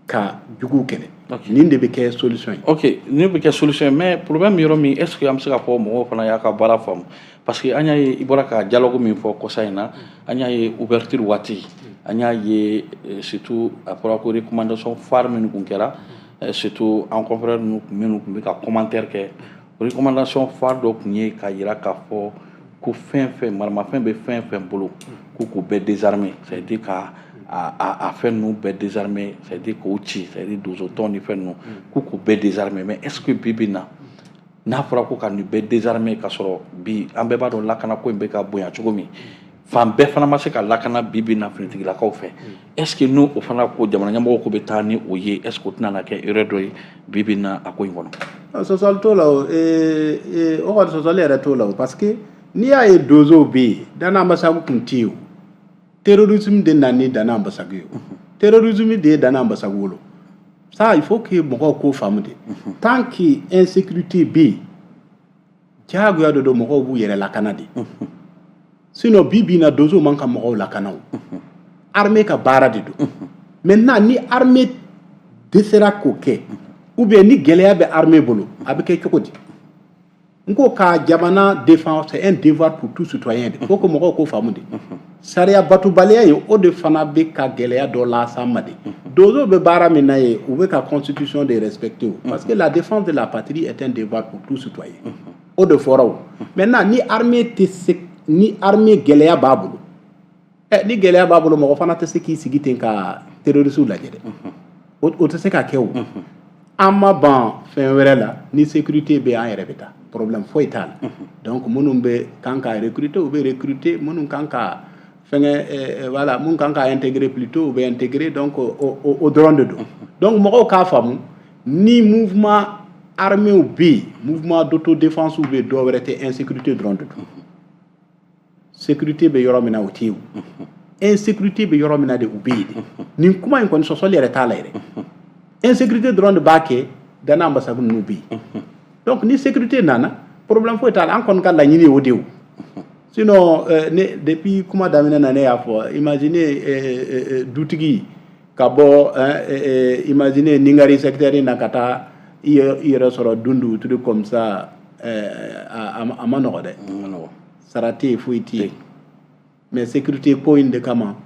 ka juguw kɛlɛ. Nin de bɛ kɛ solution ye. Ok, nin bɛ kɛ solution ye, mais problème yɔrɔ min, est ce que an bɛ se k'a fɔ mɔgɔw fana y'a ka baara faamu? Parce que an y'a ye, i bɔra ka dialogue min fɔ kɔsa in na, an y'a ye ouverture waati, an y'a ye surtout a fɔra ko recommandation phare minnu tun kɛra, surtout an confrère minnu tun bɛ ka commentaire kɛ, recommandation phare dɔ tun ye k'a jira k'a fɔ ko fɛn fɛn maramafɛn bɛ fɛn fɛn bolo, ko k'u bɛɛ désarmer, c'est à dire ka a fɛn ninnu bɛɛ désarmer, c'est à dire k'o ci, c'est à dire donsotɔn ni fɛn ninnu, ko k'u bɛɛ désarmer. Mais est ce que bi bi in na, n'a fɔra ko ka nin bɛɛ désarmer, ka sɔrɔ bi an bɛɛ b'a dɔn lakana ko in bɛ ka bonya cogo min, fan bɛɛ fana ma se ka lakana bi bi in na finitigilakaw fɛ, est ce que n'o o fana ko jamana ɲɛmɔgɔw ko bɛ taa ni o ye, est ce que o tɛna na kɛ erreur dɔ ye bi bi in na a ko in kɔnɔ? Sɔsɔli t'o la o. O kɔni, sɔsɔli yɛrɛ t'o la o, parce que n'i y'a ye donsow bɛ yen, Dana Ambasagu tun tɛ yen o. Terrorisme de nana ni Dana Ambasagu ye o. Terrorisme de ye Dana Ambasagu wolo. Ça, il faut que mɔgɔw k'o faamu de. Tant que insécurité bɛ yen, diyagoya de don, mɔgɔw b'u yɛrɛ lakana de. Sinon bi bi in na, donsow man ka mɔgɔw lakana o. Armée ka baara de don. Maintenant ni armée dɛsɛra k'o kɛ, ou bien ni gɛlɛya bɛ armée bolo, a bɛ kɛ cogo di? N ko ka jamana défendre, c'est un devoir pour tout citoyen de. Faut que mɔgɔw k'o faamu de. Sariya batobaliya ye, o de fana bɛ ka gɛlɛya dɔ las'an ma de. Donsow bɛ baara min na ye, u bɛ ka constitution de respecter o, parce que la défense de la patrie est un devoir pour tout citoyen, o de fɔra o. Maintenant ni armée tɛ se, ni armée gɛlɛya b'a bolo, ɛ, ni gɛlɛya b'a bolo, mɔgɔ fana tɛ se k'i sigi ten ka terroristes lajɛ dɛ. O tɛ se ka kɛ o. An ma ban fɛn wɛrɛ la, ni sécurité bɛ, an yɛrɛ bɛ taa, problème foyi t'a la. Donc minnu bɛ kan ka recruter, u bɛ recruter. Minnu kan ka fɛngɛ, voilà, mun kan ka intégrer plutôt, u bɛ intégrer. Donc o dɔrɔn de don. Donc mɔgɔw k'a faamu, ni mouvement armé bɛ yen, mouvement d'autodéfense bɛ yen, dɔw wɛrɛ tɛ, insécurité dɔrɔn de don. Sécurité bɛ yɔrɔ min na, o tɛ yen o. Insécurité bɛ yɔrɔ min na de, u bɛ yen de. Nin kuma in kɔni, sɔsɔli yɛrɛ t'a la yɛrɛ. Insécurité dɔrɔn de b'a kɛ Dana Ambasagu ninnu bɛ yen. Donc ni sécurité nana, problème foyi t'a la. An kɔni ka laɲini ye o de ye o. Sinon ne, depuis kuma daminɛ na, ne y'a fɔ, imaginez dutigi ka bɔ, imaginez Ningari secteur in na, ka taa i yɛrɛ sɔrɔ Dundu, truc comme ça, a ma nɔgɔ dɛ. Sara tɛ yen, foyi tɛ yen. Mais sécurité ko in de kama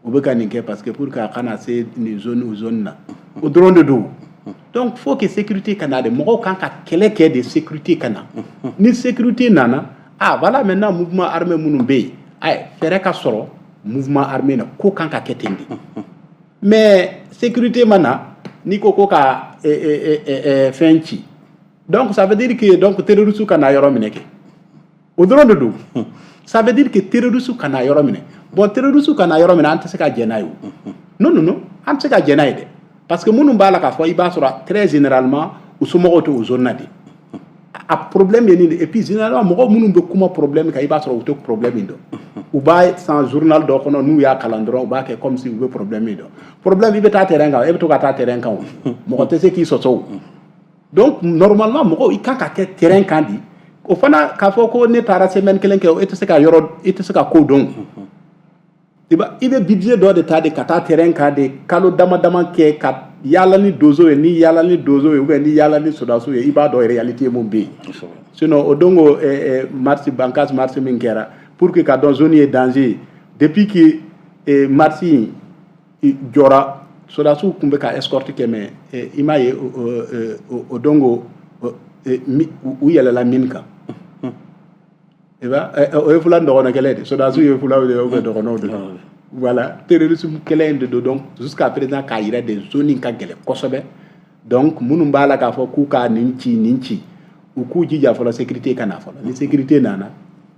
u bɛ ka nin kɛ, parce que pour que a kana se nin zone o zone na, o dɔrɔn de don. Donc faut que sécurité ka na de. Mɔgɔw kan ka kɛlɛ kɛ de, sécurité ka na. Ni sécurité nana, ah voilà, maintenant mouvement armé minnu bɛ yen, ayi, fɛɛrɛ ka sɔrɔ mouvement armé na, ko kan ka kɛ ten de. Mais sécurité ma na, n'i ko ko ka fɛn ci, donc ça veut dire que donc terroriste ka na yɔrɔ minɛ kɛ, o dɔrɔn de don. Ça veut dire que terroriste ka na yɔrɔ minɛ. Bon, terroriste ka na yɔrɔ minɛ, an tɛ se ka jɛn n'a ye o. Non, non, non, an tɛ se ka jɛn n'a ye dɛ, parce que minnu b'a la k'a fɔ, i b'a sɔrɔ très généralement u somɔgɔw tɛ o zone na de. A problème ye nin de. Et puis généralement, mɔgɔ minnu bɛ kuma problème kan, i b'a sɔrɔ u tɛ problème in dɔn. U b'a san journal dɔ kɔnɔ, n'u y'a kalan dɔrɔn, u b'a kɛ comme si u bɛ problème in dɔn. Problème, i bɛ taa terrain kan, e bɛ to ka taa terrain kan o, mɔgɔ tɛ se k'i sɔsɔ o. Donc normalement mɔgɔw, i kan ka kɛ terrain kan di. O fana k'a fɔ ko ne taara semaine kelen kɛ, e tɛ se ka yɔrɔ, i tɛ se ka ko dɔn. I bɛ budget dɔ de ta de ka taa terrain kan de, kalo dama dama kɛ ka yaala ni donso ye. Ni yaala ni donso ye ou bien ni yaala ni sɔrɔdasiw ye, i b'a dɔn réalité mun bɛ yen. Sinon o don ko marche, Bankass marche min kɛra, Pour que ka dɔn zone ye danger ye, depuis que marche in jɔra, sɔrɔdasiw tun bɛ ka escorte kɛ, mais i m'a ye o don ko u yɛlɛla min kan, o ye fula dɔgɔnɔ kɛlɛ de. Sɔrɔdasiw ye fulaw de ye ou bien dɔgɔnɔw de don. Voilà, terrorisme kɛlɛ in de don. Donc jusqu'à présent, k'a yira de zone in ka gɛlɛn kosɛbɛ. Donc minnu b'a la k'a fɔ k'u ka nin ci, nin ci, u k'u jija fɔlɔ, sécurité ka na fɔlɔ. Ni sécurité nana,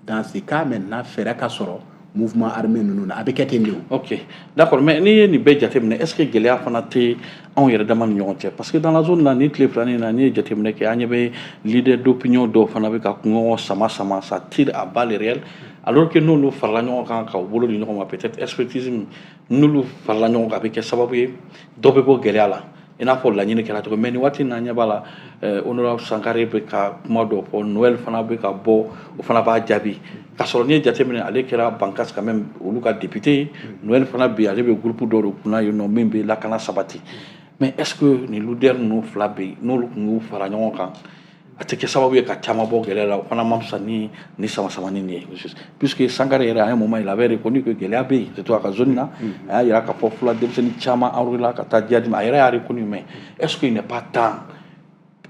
dans ce cas maintenant, fɛɛrɛ ka sɔrɔ mouvement armé ninnu na, a bɛ kɛ ten de o. Ok, d'accord, mais n'i ye nin bɛɛ jateminɛ, est ce que gɛlɛya fana tɛ anw yɛrɛ dama ni ɲɔgɔn cɛ? Parce que dans la zone la, ni tile filanin na, n'i ye jateminɛ kɛ, an ɲɛ bɛ leader d'opinion dɔw fana bɛ ka ɲɔgɔn sama sama, ça tire à balles réelles, alors que n'olu farala ɲɔgɔn kan k'u bolo di ɲɔgɔn ma, peut-être expertise, n'olu farala ɲɔgɔn kan, a bɛ kɛ sababu ye dɔ bɛ bɔ gɛlɛya la, i n'a fɔ laɲini kɛra cogo. Mais nin waati in na, ɲɛ b'a la, honorable Sankare bɛ ka kuma dɔ fɔ, Noël fana bɛ ka bɔ, o fana b'a jaabi, k'a sɔrɔ n'i ye jateminɛ, ale kɛra Bankas quand même, olu ka député ye. Noël fana bi, ale bɛ groupe dɔ de kunna yen nɔ min bɛ lakana sabati. Mais est ce que nin leader ninnu fila bɛ yen, n'olu tun y'u fara ɲɔgɔn kan, a tɛ kɛ sababu ye ka caman bɔ gɛlɛya la? O fana ma fisa ni sama samani nin ye, puisque Sankare yɛrɛ, à un moment, il avait reconnu que gɛlɛya bɛ yen, surtout a ka zone na. A y'a yira k'a fɔ fula denmisɛnnin caman enrôlé ka taa djihad ma, a yɛrɛ y'a reconnu. Mais est ce qu'il n'est pas temps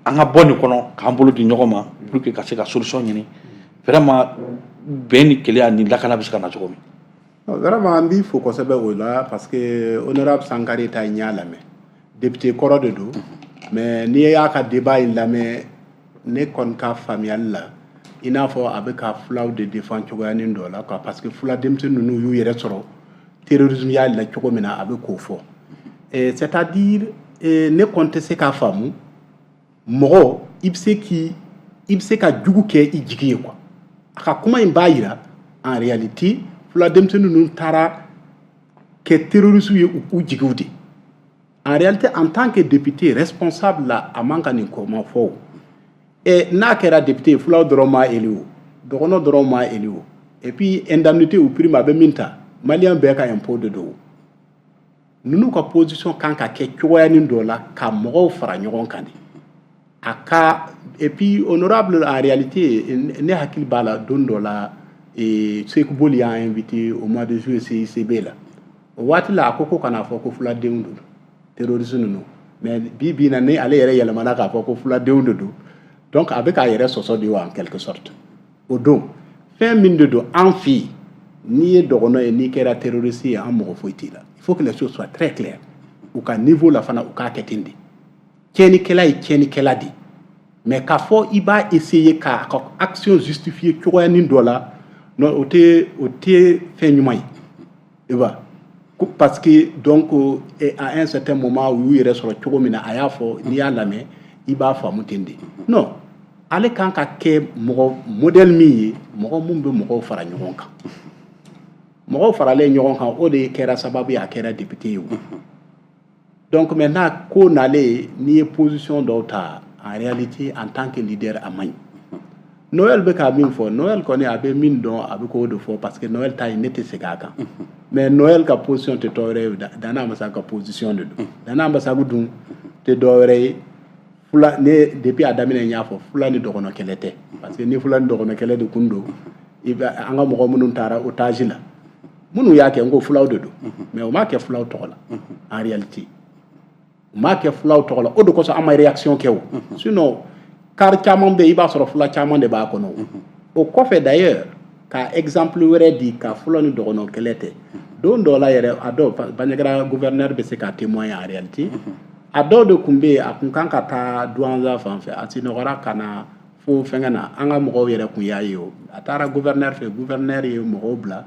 an ka bɔ nin kɔnɔ k'an bolo di ɲɔgɔn ma pour que ka se ka solution ɲini, vraiment bɛn ni kelenya ni lakana bɛ se ka na cogo min? Vraiment, an b'i fo kosɛbɛ o la, parce que honorable Sankare ta in y'a lamɛn, député kɔrɔ de don, mais n'i y'a ka débat in lamɛn, ne kɔni ka faamuyali la, i n'a fɔ a bɛ ka fulaw de défend cogoyanin dɔ la quoi, parce que fula denmisɛnnin ninnu y'u yɛrɛ sɔrɔ terrorisme y'a la cogo min na, a bɛ k'o fɔ. C'est à dire, ne kɔni tɛ se k'a faamu, mɔgɔ i bɛ se k'i i bɛ se ka jugu kɛ i jigi ye quoi. A ka kuma in b'a yira, en réalité, fula denmisɛnnin ninnu taara kɛ terroriste ye u jigiw de. En réalité, en tant que député responsable la, a man ka nin kuma fɔ o. N'a kɛra député ye, fulaw dɔrɔn ma élu o, dɔgɔnɔ dɔrɔn ma élu o, et puis indemnité ou prime a bɛ min ta, malien bɛɛ ka impôt de don. Ninnu ka position kan ka kɛ cogoyanin dɔ la ka mɔgɔw fara ɲɔgɔn kan de a ka. Et puis honorable, en réalité, ne hakili b'a la, don dɔ la, Seku Boli y'an invité au mois de juillet CICB la. O waati la, a ko ko kana fɔ ko fuladenw don terroriste ninnu, mais bi bi in na, ni ale yɛrɛ yɛlɛmana k'a fɔ ko fuladenw de don, donc a bɛ k'a yɛrɛ sɔsɔ de wa, en quelque sorte. O don, fɛn min de don, an fɛ yen, n'i ye dɔgɔnɔ ye, n'i kɛra terroriste ye, an mɔgɔ foyi t'i la. Il faut que les choses soient très claires. U ka niveau la fana, u k'a kɛ ten de. Tiɲɛnikɛla ye tiɲɛnikɛla de, mais k'a fɔ i b'a essayer k'a ka action justifier cogoyanin dɔ la, non, o tɛ fɛn ɲuman ye, i vois, parce que donc à un certain moment, u y'u yɛrɛ sɔrɔ cogo min na, a y'a fɔ, n'i y'a lamɛn, i b'a faamu ten de. Non, ale kan ka kɛ mɔgɔ modèle min ye, mɔgɔ mun bɛ mɔgɔw fara ɲɔgɔn kan. Mɔgɔw faralen ɲɔgɔn kan, o de kɛra sababu ye a kɛra député ye o. Donc maintenant, ko nalen, n'i ye position dɔw ta, en réalité, en tant que leader, a man ɲi. Noël bɛ ka min fɔ, Noël kɔni, a bɛ min dɔn, a bɛ k'o de fɔ, parce que Noël ta ye, ne tɛ segin a kan. Mais Noël ka position tɛ dɔwɛrɛ ye, Dana Ambasagu ka position de don. Dana Ambasagu dun tɛ dɔwɛrɛ ye, fula ne, depuis a daminɛ n y'a fɔ, fula ni dɔgɔnɔ kɛlɛ tɛ, parce que ni fula ni dɔgɔnɔ kɛlɛ de kun don, i bɛ an ka mɔgɔ minnu taara otage la, minnu y'a kɛ, n ko fulaw de don, mais u m'a kɛ fulaw tɔgɔ la. En réalité, u m'a kɛ fulaw tɔgɔ la, o de kosɔn an ma réaction kɛ o. Sinon car caman bɛ yen, i b'a sɔrɔ fula caman de b'a kɔnɔ. O kɔfɛ d'ailleurs, ka exemple wɛrɛ di, ka fula ni dɔgɔnɔ kɛlɛ tɛ, don dɔ la yɛrɛ, a dɔw Bandiagara gouverneur bɛ se ka témoigner. En réalité, a dɔw de tun bɛ yen, a kun kan ka taa Douentza fan fɛ, a sinɔgɔra ka na fo fɛnkɛ na, an ka mɔgɔw yɛrɛ kun y'a ye o. A taara gouverneur fɛ, gouverneur ye mɔgɔw bila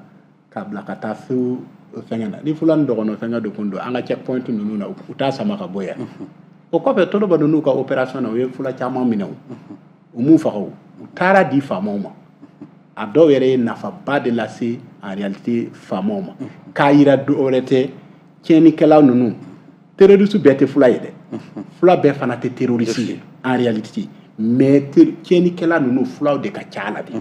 ka bila ka taa fo fɛnkɛ na. Ni fula ni dɔgɔnɔ fɛnkɛ de kun don, an ka checkpoint ninnu na, u t'a sama ka bɔ yan. O kɔfɛ, Toloba ninnu ka opération na, u ye fula caman minɛ, o u m'u faga, o u taara di faamaw ma. A dɔw yɛrɛ ye nafaba de lase en réalité faamaw ma, k'a yira dɔ wɛrɛ tɛ, tiɲɛnikɛla ninnu, terroriste bɛɛ tɛ fula ye dɛ, fula bɛɛ fana tɛ terroriste ye en réalité, mais tiɲɛnikɛla ninnu, fulaw de ka ca la de,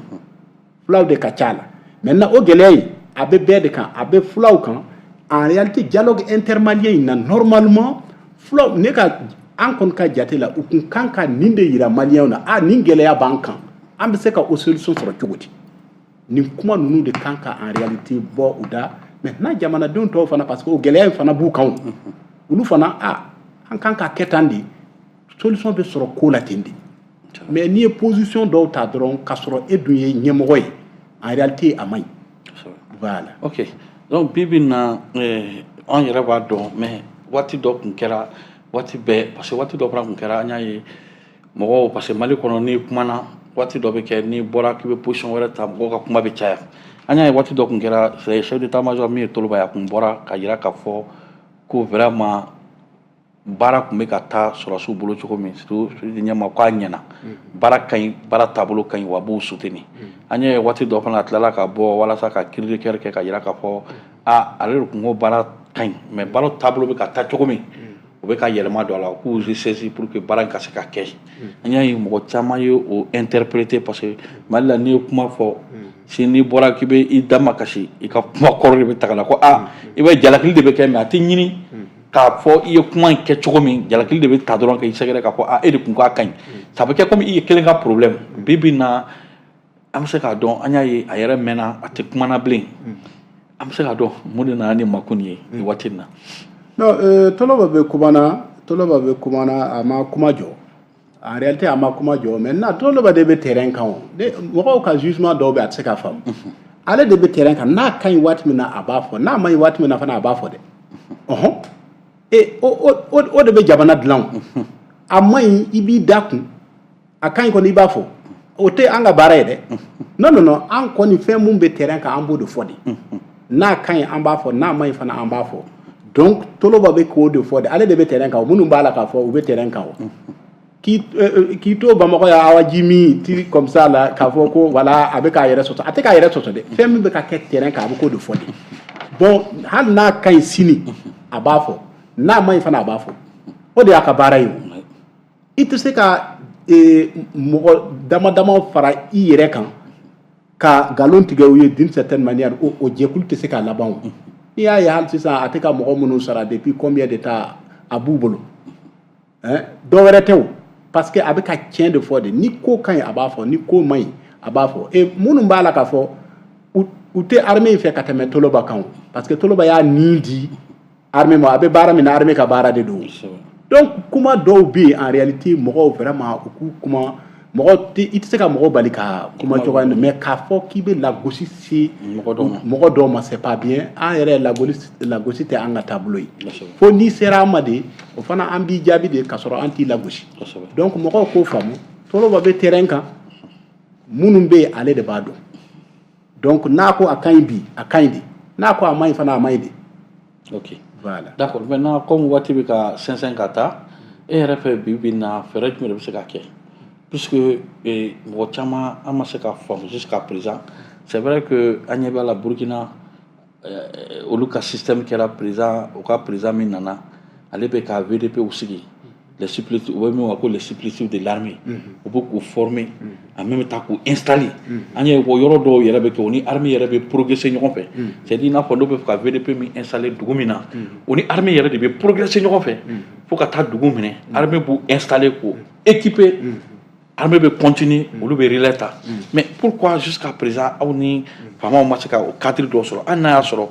fulaw de ka ca la. Maintenant, o gɛlɛya in, a bɛ bɛɛ de kan, a bɛ fulaw kan. En réalité, dialogue intermalien in na, normalement, fulaw, ne ka, an kɔni ka jate la, u kun kan ka nin de yira maliyɛnw na: a nin gɛlɛya b'an kan, an bɛ se ka o solution sɔrɔ cogo di? Nin kuma ninnu de kan ka en réalité bɔ u da. Maintenant, jamanadenw tɔw fana, parce que o gɛlɛya in fana b'u kan, o olu fana, a an kan ka kɛ tan de, solution bɛ sɔrɔ ko la ten de. Mais n'i ye position dɔw ta dɔrɔn k'a sɔrɔ e dun ye ɲɛmɔgɔ ye, en réalité a man ɲi. Voilà. Ok, donc bi bi in na, an yɛrɛ b'a dɔn, mais waati dɔ tun kɛra, waati bɛɛ, parce que waati dɔ fana tun kɛra, an y'a ye mɔgɔw, parce que Mali kɔnɔ, n'i kumana, waati dɔ bɛ kɛ, n'i bɔra k'i bɛ position wɛrɛ ta, mɔgɔw ka kuma bɛ caya. An y'a ye waati dɔ tun kɛra, chef d'état major min ye Toloba ye, a tun bɔra ka yira k'a fɔ ko vraiment baara tun bɛ ka taa sɔrɔsiw bolo cogo min, surtout ɲɛma k'a ɲɛna, baara ka ɲi, baara taabolo ka ɲi, wa a b'u soutenir. An y'a ye waati dɔ fana, a tilala ka bɔ walasa ka cri de cœur kɛ ka yira k'a fɔ a ale de tun ko baara ka ɲi, mais baara taabolo bɛ ka taa cogo min, u bɛ ka yɛlɛma don a la, k'u ressaisir pour que baara in ka se ka kɛ. An y'a ye mɔgɔ caman ye o interpréter, parce que Mali la, n'i ye kuma fɔ sini, n'i bɔra k'i bɛ i da ma kasi, i ka kuma kɔrɔ de bɛ ta ka na ko aa, i bɛ jalakili de bɛ kɛ, mais a tɛ ɲini k'a fɔ i ye kuma in kɛ cogo min. Jalakili de bɛ ta dɔrɔn k'i sɛgɛrɛ k'a fɔ aa, e de kun k'a ka ɲi. Ça bɛ kɛ komi i ye kelen ka problème. Bi bi in na, an bɛ se k'a dɔn, an y'a ye a yɛrɛ mɛnna, a tɛ kumana bilen. An bɛ se k'a dɔn mun de nana ni makun ye nin waati in na? Non, Toloba bɛ kumana, Toloba bɛ kumana, a ma kuma jɔ. En réalité, a ma kuma jɔ. Maintenant, Toloba de bɛ terrain kan o. Mɔgɔw ka jugement dɔw bɛ, a tɛ se ka faamu. Ale de bɛ terrain kan, n'a ka ɲi waati min na, a b'a fɔ, n'a ma ɲi waati min na fana, a b'a fɔ dɛ. Ɔhɔn. E o de bɛ jamana dilan o. A ma ɲi, i b'i da kun. A ka ɲi kɔni, i b'a fɔ. O tɛ an ka baara ye dɛ. Non, non, non, an kɔni, fɛn mun bɛ terrain kan, an b'o de fɔ de. N'a ka ɲi, an b'a fɔ, n'a ma ɲi fana, an b'a fɔ. Donc Toloba bɛ k'o de fɔ de. Ale de bɛ terrain kan. Minnu b'a la k'a fɔ, u bɛ terrain kan o. K'i to Bamakɔ yan, awa ji min ti comme ça la, k'a fɔ ko voilà, a bɛ k'a yɛrɛ sɔsɔ, a tɛ k'a yɛrɛ sɔsɔ dɛ. Fɛn min bɛ ka kɛ terrain kan, a bɛ k'o de fɔ de. Bon, hali n'a ka ɲi sini, a b'a fɔ, n'a ma ɲi fana, a b'a fɔ. O de y'a ka baara ye o. I tɛ se ka mɔgɔ dama dama fara i yɛrɛ kan ka nkalon tigɛ u ye d'une certaine manière. O jɛkulu tɛ se k'a laban o. N'i y'a ye hali sisan, a tɛ ka mɔgɔ minnu sara depuis combien de temps, a b'u bolo, hein, dɔ wɛrɛ tɛ o, parce que a bɛ ka tiɲɛ de fɔ de. Ni ko ka ɲi, a b'a fɔ, ni ko man ɲi, a b'a fɔ. Et minnu b'a la k'a fɔ, u tɛ armée in fɛ ka tɛmɛ Toloba kan o, parce que Toloba y'a nin di armée ma, a bɛ baara min na, armée ka baara de don. Donc kuma dɔw bɛ yen, en réalité, mɔgɔw vraiment, u k'u kuma, mɔgɔ tɛ, i tɛ se ka mɔgɔ bali ka kuma cogoya min, mais k'a fɔ k'i bɛ lagosi se mɔgɔ dɔw ma, mɔgɔ dɔw ma, c'est pas bien. An yɛrɛ, lagosi, lagosi tɛ an ka taabolo ye. Fo n'i sera an ma de, o fana an b'i jaabi de, k'a sɔrɔ an t'i lagosi. Donc mɔgɔw k'o faamu, Toloba bɛ terrain kan, minnu bɛ yen, ale de b'a dɔn. Donc n'a ko a ka ɲi bi, a ka ɲi de, n'a ko a ma ɲi fana, a ma ɲi de. Voilà. D'accord. Maintenant, comme waati bɛ ka sɛnsɛn ka taa, e yɛrɛ fɛ, bi bi in na, fɛɛrɛ jumɛn de bɛ se ka kɛ? Puisque mɔgɔ caman, an ma se ka faamu jusqu'à présent. C'est vrai que an ɲɛ b'a la, Burkina, olu ka système kɛra président, u ka président min nana, ale bɛ ka VDP sigi, les supplétifs, u bɛ min ma ko les supplétifs de l'armée, u bɛ k'u former, en même temps k'u installer. An ye o yɔrɔ dɔw yɛrɛ bɛ kɛ, o ni armée yɛrɛ bɛ progresser ɲɔgɔn fɛ. C'est à dire, i n'a fɔ n'u bɛ fɛ ka VDP min installer dugu min na, o ni armée yɛrɛ de bɛ progresser ɲɔgɔn fɛ fo ka taa dugu minɛ. Armée b'u installer, k'u équiper, armée bɛ continuer, olu bɛ relais ta. Mais pourquoi jusqu'à présent, aw ni faamaw ma se ka o cadre dɔ sɔrɔ? Hali n'a y'a sɔrɔ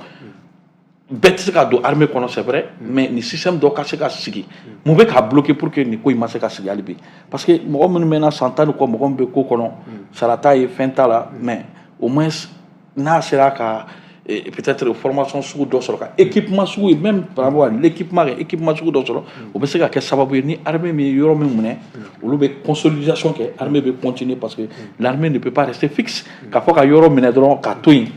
bɛɛ tɛ se ka don armée kɔnɔ, c'est vrai, mais ni système dɔ ka se ka sigi, mun bɛ k'a bloquer pour que nin ko in ma se ka sigi hali bi? Parce que mɔgɔ minnu mɛnna san 10 ni kɔ, mɔgɔ min bɛ ko kɔnɔ, sara t'a ye, fɛn t'a la, mais au moins n'a sera ka peut-être formation sugu dɔ sɔrɔ, ka équipement sugu ye, même par rapport à l'équipement, ka équipement sugu dɔ sɔrɔ, o bɛ se ka kɛ sababu ye, ni armée min ye yɔrɔ min minɛ, olu bɛ consolidation kɛ, armée bɛ continuer, parce que l'armée ne peut pas rester fixe k'a fɔ ka yɔrɔ minɛ dɔrɔn ka to yen.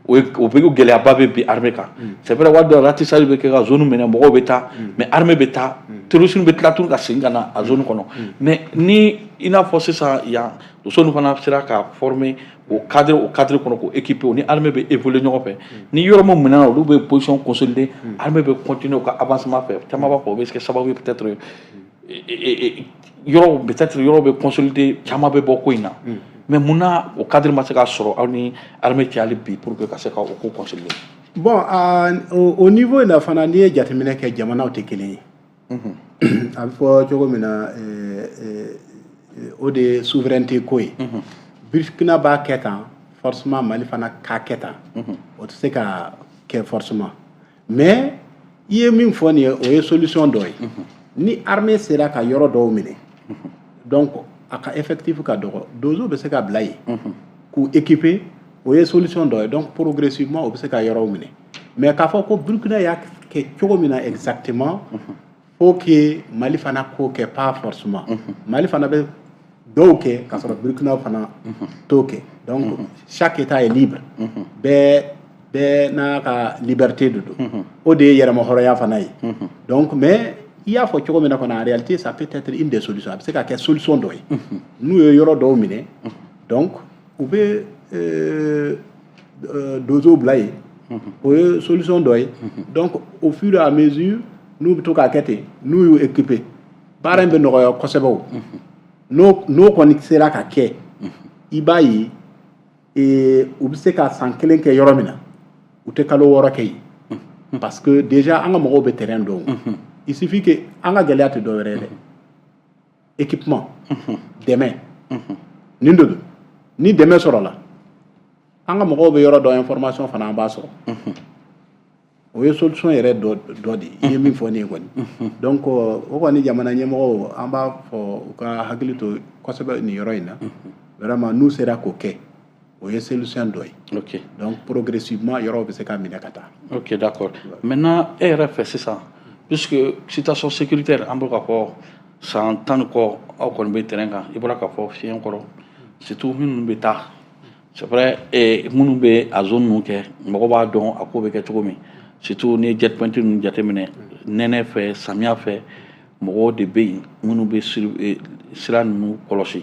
O ye, o bɛ gɛlɛyaba bɛ bi armée kan. C'est vrai, waati dɔ ratissage bɛ kɛ ka zone minɛ, mɔgɔw bɛ taa, mais armée bɛ taa, terroristes bɛ tila tuguni ka segin ka na a zone kɔnɔ. Mais ni i n'a fɔ sisan yan, zone fana sera ka former o cadre kɔnɔ, k'o équiper, o ni armée bɛ évoluer ɲɔgɔn fɛ, ni yɔrɔ min minɛna, olu bɛ position consolider, armée bɛ continuer u ka avancement fɛ. Caman b'a fɔ o bɛ kɛ sababu ye, peut-être yɔrɔ, peut-être yɔrɔ bɛ consolider, caman bɛ bɔ ko in na. Mais munna o cadre ma se ka sɔrɔ aw ni armée cɛ hali bi, pour que ka se ka o ko consolider? Bon, au niveau in na fana, n'i ye jateminɛ kɛ, jamanaw tɛ kelen ye. A bɛ fɔ cogo min na, o de ye souveraineté ko ye. Burkina b'a kɛ tan, forcément Mali fana k'a kɛ tan, o tɛ se ka kɛ forcément. Mais i ye min fɔ nin ye, o ye solution dɔ ye. Ni armée sera ka yɔrɔ dɔw minɛ, donc a ka effectif ka dɔgɔ, donso bɛ se ka bila yen k'u équiper, o ye solution dɔ ye. Donc progressivement, o bɛ se ka yɔrɔw minɛ. Mais k'a fɔ ko Burkina y'a kɛ cogo min na exactement, faut que Mali fana k'o kɛ, pas forcément. Mali fana bɛ dɔw kɛ k'a sɔrɔ Burkina fana t'o kɛ. Donc chaque état est libre, bɛɛ bɛɛ n'a ka liberté de don, o de ye yɛrɛmahɔrɔnya fana ye. Donc mais i y'a fɔ cogo min na kɔni, en réalité, ça peut être une des solutions, a bɛ se ka kɛ solution dɔ ye. N'u ye yɔrɔ dɔw minɛ, donc u bɛ donsow bila yen, o ye solution dɔ ye. Donc au fur et à mesure n'u bɛ to k'a kɛ ten, n'u y'u équiper, baara in bɛ nɔgɔya kosɛbɛ. O n'o kɔni sera ka kɛ, i b'a ye u bɛ se ka san kelen kɛ yɔrɔ min na, u tɛ kalo 6 kɛ yen, parce que déjà an ka mɔgɔw bɛ terrain dɔn. Il suffit que an ka gɛlɛya tɛ dɔwɛrɛ ye dɛ, équipement, dɛmɛ nin de don. Ni dɛmɛ sɔrɔla, an ka mɔgɔw bɛ yɔrɔ dɔn, information fana an b'a sɔrɔ. O ye solution yɛrɛ dɔ dɔ de ye, i ye min fɔ ne ye kɔni. Donc o kɔni, jamana ɲɛmɔgɔw, an b'a fɔ u ka hakili to kosɛbɛ nin yɔrɔ in na. Vraiment, n'u sera k'o kɛ, o ye solution dɔ ye. Donc progressivement, yɔrɔw bɛ se ka minɛ ka taa. Ok, d'accord. Maintenant, e yɛrɛ fɛ sisan, puisque situation sécuritaire, an bɛ ka fɔ san 10 ni kɔ, aw kɔni bɛ terrain kan, i bɔra k'a fɔ fiɲɛ kɔrɔ, surtout minnu bɛ taa, c'est vrai, minnu bɛ a zone ninnu kɛ, mɔgɔ b'a dɔn a ko bɛ kɛ cogo min. Surtout ni ye jet point ninnu jateminɛ, nɛnɛ fɛ, samiya fɛ, mɔgɔw de bɛ yen minnu bɛ sira ninnu kɔlɔsi.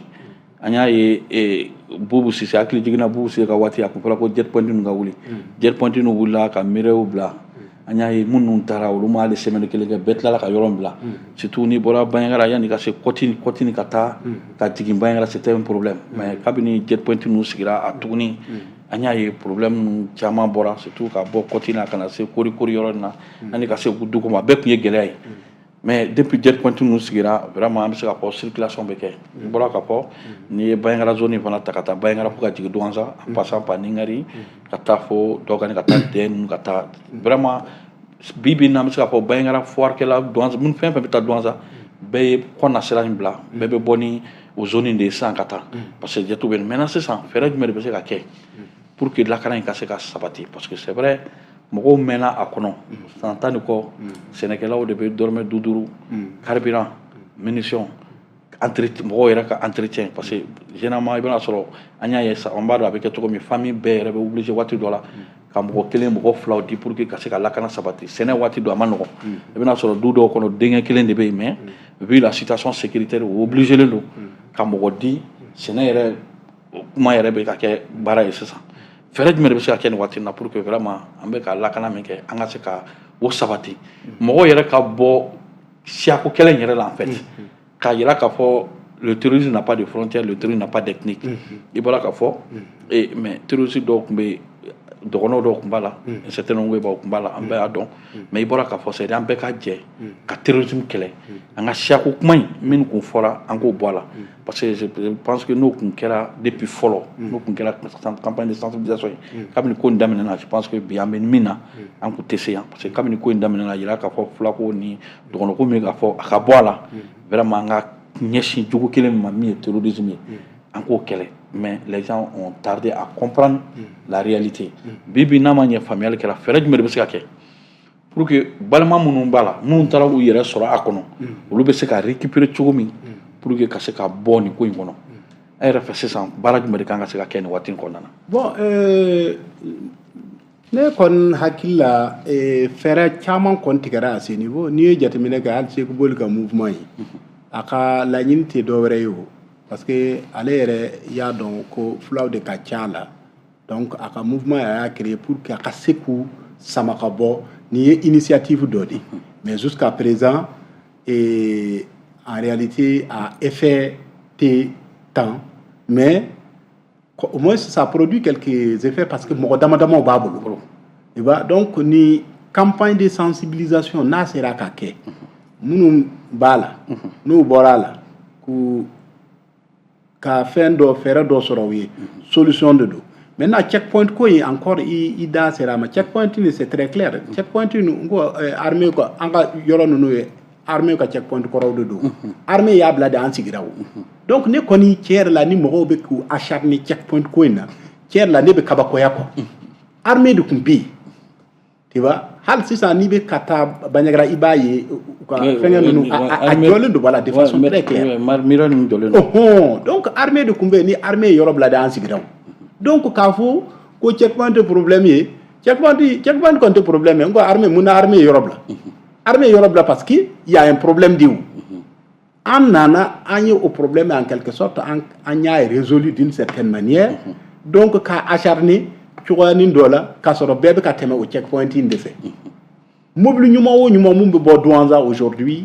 An y'a ye, Bubu Sise hakili jiginna, Bubu Sise ka waati, a kun fɔra ko jet point ninnu ka wuli. Jet point ninnu wulila ka mirew bila. An y'a ye, minnu taara, olu ma hali semaine kelen kɛ, bɛɛ tilala ka yɔrɔ bila. Surtout n'i bɔra Bandiagara, yanni ka se Kɔtini, ka taa ka jigin Bandiagara, c'était un problème. Mais kabini jet point ninnu sigira a tuguni, an y'a ye problème ninnu caman bɔra, surtout ka bɔ Kɔtini na ka na se Kori Kori yɔrɔ in na, yanni ka se dugu ma, a bɛɛ tun ye gɛlɛya ye. Mais depuis jet point ninnu sigira, vraiment, an bɛ se k'a fɔ circulation bɛ kɛ. N bɔra k'a fɔ, n'i ye Bandiagara zone fana ta ka taa Bandiagara fo ka jigin Douentza, en passant par Ningari, ka taa fo Dɔgani, ka taa Dɛ ninnu, ka taa, vraiment, bi bi in na, an bɛ se k'a fɔ Bandiagara foire kɛla, Douentza, minnu fɛn fɛn bɛ taa Douentza, bɛɛ ye kɔna sira in bila, bɛɛ bɛ bɔ ni o zone in de ye sisan ka taa, parce que jets bɛ yen. Maintenant sisan, fɛɛrɛ jumɛn de bɛ se ka kɛ pour que lakana in ka se ka sabati? Parce que c'est vrai, mɔgɔw mɛnna a kɔnɔ san 10 ni kɔ, sɛnɛkɛlaw de bɛ dɔrɔmɛ 5 5, carburant, munition, entretien, mɔgɔw yɛrɛ ka entretien, parce que généralement i bɛna sɔrɔ an y'a ye sa, an b'a dɔn a bɛ kɛ cogo min, famille bɛɛ yɛrɛ bɛ obligé waati dɔ la ka mɔgɔ kelen, mɔgɔ filaw di pour que ka se ka lakana sabati. Sɛnɛ waati dɔ a ma nɔgɔn, i bɛna sɔrɔ du dɔw kɔnɔ, denkɛ kelen de bɛ yen, mais vu la situation sécuritaire, u obligé don ka mɔgɔ di. Sɛnɛ yɛrɛ kuma yɛrɛ bɛ ka kɛ baara ye sisan. Fɛɛrɛ jumɛn de bɛ se ka kɛ nin waati in na pour que vraiment an bɛ ka lakana min kɛ, an ka se ka o sabati, mɔgɔw yɛrɛ ka bɔ siyako kɛlɛ in yɛrɛ la, en fait k'a yira k'a fɔ le terrorisme n'a pas de frontière, le terrorisme n'a pas d'ethnie? I bɔra k'a fɔ, mais terroriste dɔw tun bɛ, dɔgɔnɔw dɔw tun b'a la, un certain nombre tun b'a la, an bɛɛ y'a dɔn. Mais i bɔra k'a fɔ, c'est à dire an bɛɛ ka jɛ ka terrorisme kɛlɛ, an ka siyako kuma in min kun fɔra, an k'o bɔ a la, parce que je pense que n'o kun kɛra depuis fɔlɔ, n'o kun kɛra campagne de sensibilisation ye kabini ko in daminɛna, je pense que bi an bɛ min na, an kun tɛ se yan. Parce que kabini ko in daminɛna, yira k'a fɔ fulako ni dɔgɔnɔko min, k'a fɔ a ka bɔ a la, vraiment, an ka ɲɛsin jogo kelen min ma, min ye terrorisme ye, an k'o kɛlɛ. Mais les gens ont tardé à comprendre la réalité. Bi bi n'a ma ɲɛ, faamuyali kɛra, fɛɛrɛ jumɛn de bɛ se ka kɛ pour que balima minnu b'a la, minnu taara u yɛrɛ sɔrɔ a kɔnɔ, olu bɛ se ka récupérer cogo min pour que ka se ka bɔ nin ko in kɔnɔ? E yɛrɛ fɛ sisan, baara jumɛn de kan ka se ka kɛ nin waati in kɔnɔna na? Bon, ne kɔni hakili la, fɛɛrɛ caman kɔni tigɛra à ce niveau. N'i ye jateminɛ kɛ, hali Seku Boli ka mouvement ye, a ka laɲini tɛ dɔwɛrɛ ye o, parce que ale yɛrɛ y'a dɔn ko fulaw de ka ca la. Donc a ka mouvement, a y'a créé pour que a ka se k'u sama ka bɔ. Nin ye initiative dɔ de, mais jusqu'à présent, en réalité, a effet tɛ tan, mais au moins ça produit quelques effets, parce que mɔgɔ dama damaw b'a bolo. I b'a donc ni campagne de sensibilisation n'a sera ka kɛ, minnu b'a la, n'u bɔra a la, k'u ka fɛn dɔ, fɛɛrɛ dɔ sɔrɔ u ye, solution de don. Maintenant, checkpoint ko in, encore i da sera a ma. Checkpoint ni, c'est très clair. Checkpoint ni, n ko armée ko, an ka yɔrɔ ninnu ye armée ka checkpoint kɔrɔw de don. Armée y'a bila de, an sigira o. Donc ne kɔni, tiɲɛ yɛrɛ la, ni mɔgɔw bɛ k'u acharner checkpoint ko in na, tiɲɛ yɛrɛ la, ne bɛ kabakoya quoi. Armée de tun bɛ yen, tu vois. Hali sisan, n'i bɛ ka taa Bandiagara, i b'a ye u ka fɛngɛ ninnu, a jɔlen don, voilà, de façon très claire. Mur ninnu jɔlen don. Ɔhɔn, donc armée de tun bɛ yen. Ni armée ye yɔrɔ bila de, an sigira o. Donc k'a fɔ ko checkpoint tɛ problème ye, checkpoint kɔni tɛ problème ye. N ko armée, mun na armée ye yɔrɔ bila? Armée ye yɔrɔ bila parce que il y a un problème de o. An nana, an ye o problème, en quelque sorte, an y'a résolu d'une certaine manière. Donc k'a acharner cogoyanin dɔ la, k'a sɔrɔ bɛɛ bɛ ka tɛmɛ o checkpoint in de fɛ. Mobili ɲuman o ɲuman mun bɛ bɔ Douentza aujourd'hui,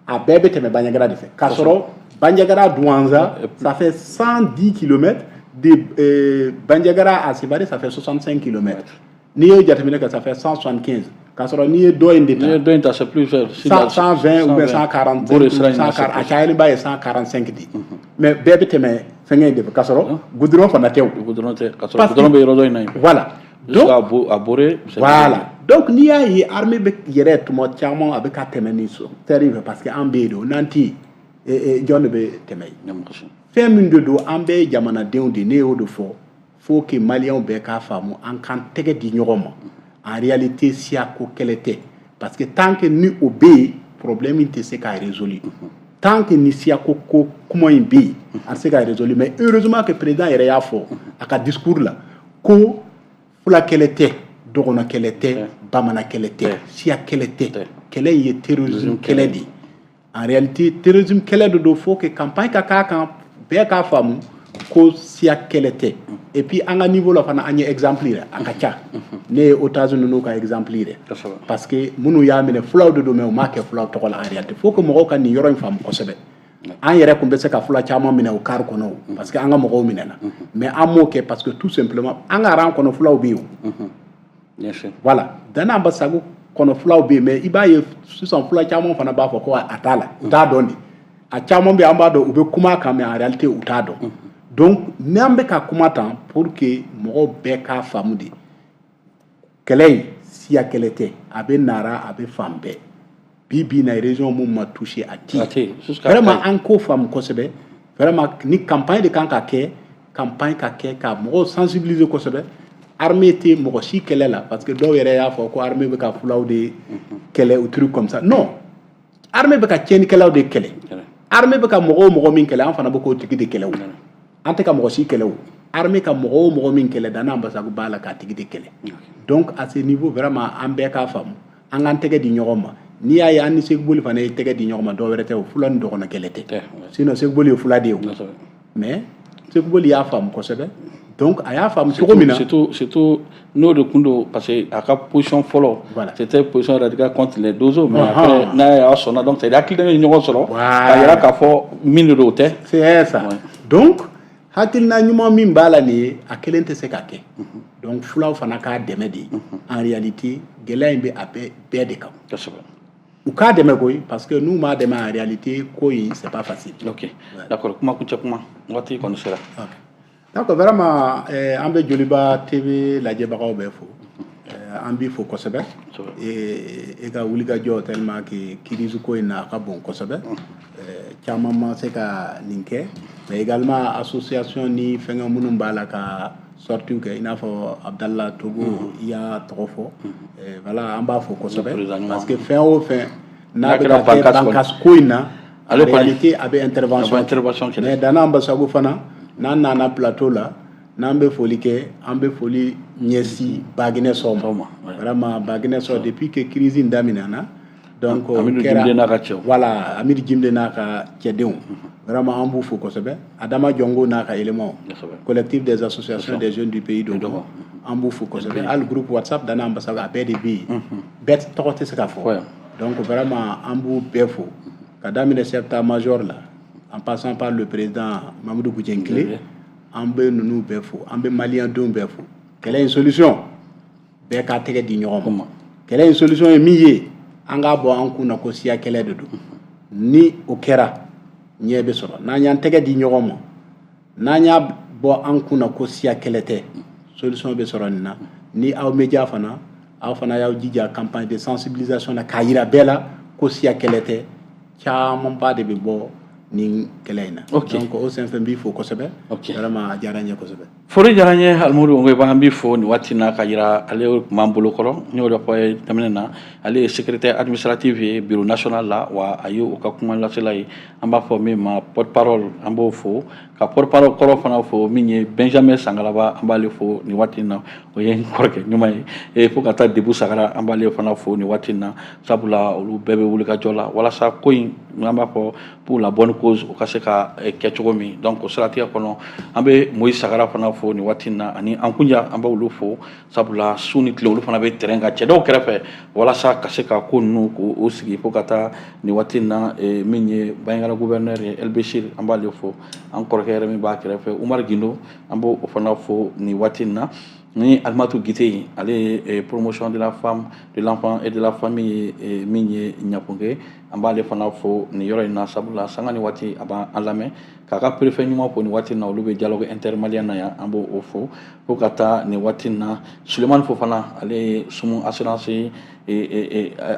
a bɛɛ bɛ tɛmɛ Bandiagara de fɛ, k'a sɔrɔ Bandiagara Douentza, ça fait 110 kilomètres. De Bandiagara à Sévaré, ça fait 65 kilomètres. N'i y'o jateminɛ kɛ, ça fait 175, k'a sɔrɔ n'i ye dɔ in de ta, n'i ye dɔ in ta, c'est plus 120 ou bien 145, 140, a cayalenba ye 145 de. Mais bɛɛ bɛ tɛmɛ fɛngɛ in de fɛ, k'a sɔrɔ goudron fana tɛ o. Goudron tɛ, k'a sɔrɔ goudron bɛ yɔrɔ dɔ in na yen. Voilà. Donc à Boré. Voilà, donc n'i y'a ye armée bɛ yɛrɛ tuma caman, a bɛ ka tɛmɛ ni terre in fɛ, parce que an bɛ yen de. N'an tɛ yen, jɔn de bɛ tɛmɛ yen? Fɛn min de don, an bɛɛ ye jamanadenw de. Ne y'o de fɔ, faut que maliyɛnw bɛɛ k'a faamu, an k'an tɛgɛ di ɲɔgɔn ma. En réalité, siya ko kɛlɛ tɛ, parce que tant que ni o bɛ yen, problème in tɛ se ka résoudre. Tant que ni siya ko kuma in bɛ yen, a tɛ se ka résoudre. Mais heureusement que président yɛrɛ y'a fɔ a ka discours la ko fula kɛlɛ tɛ, dɔgɔnɔ kɛlɛ tɛ, bamanan kɛlɛ tɛ, siya kɛlɛ tɛ. Kɛlɛ in ye terrorisme kɛlɛ de ye. En réalité, terrorisme kɛlɛ de don. Faut que campagne ka k'a kan, bɛɛ k'a faamu ko siya kɛlɛ tɛ. Et puis an ka niveau la fana, an ye exemple yɛrɛ, a ka ca. Ne ye otage ninnu ka exemple yɛrɛ, parce que minnu y'a minɛ, fulaw de don, mais u m'a kɛ fulaw tɔgɔ la. En réalité, faut que mɔgɔw ka nin yɔrɔ in faamu kosɛbɛ. An yɛrɛ tun bɛ se ka fula caman minɛ o car kɔnɔ o, parce que an ka mɔgɔw minɛna, mais an m'o kɛ parce que tout simplement, an ka rang kɔnɔ, fulaw bɛ yen o. Voilà, Dana Ambasagu kɔnɔ, fulaw bɛ yen, mais i b'a ye sisan, fula caman fana b'a fɔ ko a t'a la, u t'a dɔn de. A caman bɛ yen, an b'a dɔn, u bɛ kuma kan, mais en réalité, u t'a dɔn. Donc n'an bɛ ka kuma tan pour que mɔgɔw bɛɛ k'a faamu de, kɛlɛ in, siya kɛlɛ tɛ. A bɛ Nara, a bɛ fan bɛɛ. Bi bi in na, région mun ma touché, a tɛ yen. Vraiment, an k'o faamu kosɛbɛ. Vraiment, ni campagne de kan ka kɛ, campagne ka kɛ ka mɔgɔw sensibiliser kosɛbɛ. Armée tɛ mɔgɔ si kɛlɛ la, parce que dɔw yɛrɛ y'a fɔ ko armée bɛ ka fulaw de kɛlɛ ou truc comme ça. Non, armée bɛ ka tiɲɛnikɛlaw de kɛlɛ. Armée bɛ ka mɔgɔ o mɔgɔ min kɛlɛ, an fana bɛ k'o tigi de kɛlɛ o. An tɛ ka mɔgɔ si kɛlɛ o. Armée ka mɔgɔ o mɔgɔ min kɛlɛ, Dana Ambasagu b'a la k'a tigi de kɛlɛ. Donc à ce niveau, vraiment, an bɛɛ k'a faamu, an k'an tɛgɛ di ɲɔgɔn ma. N'i y'a ye an ni Segu Boli fana ye tɛgɛ di ɲɔgɔn ma, dɔw wɛrɛ tɛ o, fula ni dɔgɔnɔ kɛlɛ tɛ. Sinon Segu Boli ye fula de ye o, mais Segu Boli y'a faamu kosɛbɛ. Donc a y'a faamu cogo min na, surtout n'o de kun don, parce que a ka position fɔlɔ, c'était position radicale contre les dozos, mais après n'a y'a sɔnna, donc c'est hakilina ye ɲɔgɔn sɔrɔ k'a yira k'a fɔ min de don, o tɛ. C'est ça. Donc hakilina ɲuman min b'a la nin ye, a kelen tɛ se ka kɛ. Donc fulaw fana k'a dɛmɛ de. En réalité, gɛlɛya in bɛ a bɛɛ bɛɛ de kan. U k'a dɛmɛ koyi, parce que n'u m'a dɛmɛ, en réalité, ko in, c'est pas facile. Ok, d'accord. Kuma kuncɛ kuma, waati kɔni sera. Ok, d'accord. Vraiment, an bɛ Joliba TV lajɛbagaw bɛɛ fo. An b'i fo kosɛbɛ e ka wulikajɔ, tellement que crise ko in na, a ka bon kosɛbɛ. Caman ma se ka nin kɛ, mais également association ni fɛngɛ minnu b'a la ka sortie kɛ, i n'a fɔ Abdallah Togo, i y'a tɔgɔ fɔ. Voilà, an b'a fo kosɛbɛ, parce que fɛn o fɛn n'a bɛ ka kɛ Bankass ko in na, en réalité, a bɛ intervention kɛ. Mais Dana Ambasagu fana, n'an nana plateau la, n'an bɛ foli kɛ, an bɛ foli ɲɛsin Baginɛ Sɔ ma. Vraiment, Baginɛ Sɔ, depuis que crise in daminɛna, donc Amidu Jimde n'a ka cɛw. Voilà, Amidu Jimde n'a ka cɛdenw, vraiment, an b'u fo kosɛbɛ. Adama Jɔngo n'a ka éléments, collectif des associations des jeunes du pays Dogon, an b'u fo kosɛbɛ. Hali groupe WhatsApp Dana Ambasagu, a bɛɛ de bɛ yen, bɛɛ tɔgɔ tɛ se ka fɔ. Donc vraiment, an b'u bɛɛ fo, ka daminɛ chef d'état-major la, en passant par le président Mamadou Goudiankile. An bɛ ninnu bɛɛ fo, an bɛ maliyɛn denw bɛɛ fo. Kɛlɛ in solution, bɛɛ k'a tɛgɛ di ɲɔgɔn ma. Kɛlɛ in solution ye min ye, an k'a bɔ an kun na ko siya kɛlɛ de don. Ni o kɛra, ɲɛ bɛ sɔrɔ. N'an y'an tɛgɛ di ɲɔgɔn ma, n'an y'a bɔ an kun na ko siya kɛlɛ tɛ. Solution bɛ sɔrɔ nin na. Ni aw média fana, aw fana y'aw jija campagne de sensibilisation na, k'a yira bɛɛ la ko siya kɛlɛ tɛ, camanba de bɛ bɔ nin kɛlɛ in na. Donc o senfɛ, n b'i fo kosɛbɛ. Vraiment, a diyara n ye kosɛbɛ. Foli diyara n ye. Alimudu Ongoyiba, an b'i fo nin waati na ka yira ale tun b'an bolo kɔrɔ. N y'o de fɔ ye daminɛ na, ale ye secrétaire administratif ye bureau national la, wa a ye o ka kuma lasela ye, an b'a fɔ min ma porte parole. An b'o fo ka porte parole kɔrɔ fana fo, min ye Benjamin Sangalaba, an b'ale fo nin waati in na, o ye n kɔrɔkɛ ɲuman ye. Fo ka taa Debu Sagara, an b'ale fana fo nin waati in na, sabula olu bɛɛ bɛ wuli ka jɔ la walasa ko in, an b'a fɔ pour la bonne cause, o ka se ka kɛ cogo min. Donc o siratigɛ kɔnɔ, an bɛ Moïse Sagara fana fo nin waati in na, ani an kunja, an b'olu fo, sabula su ni tile olu fana bɛ terrain kan cɛdaw kɛrɛfɛ walasa ka se ka ko ninnu k'o sigi. Fo ka taa nin waati in na, min ye Bandiagara gouverneur ye, El Bechir, an b'ale fo, an kɔrɔkɛ yɛrɛ min b'a kɛrɛfɛ, Umar Gindo, an b'o fana fo nin waati in na. Ni Alimatu Gite, ale ye promotion de la femme, de l'enfant et de la famille ye, min ye Ɲafunke, an b'ale fana fo nin yɔrɔ in na, sabula sanga ni waati a b'an lamɛn. K'a ka préfet ɲuman fo nin waati in na, olu bɛ dialogue intermalien na yan, an b'o o fo. Fo ka taa nin waati in na, Sulemani Fofana, ale ye Sumu assurance,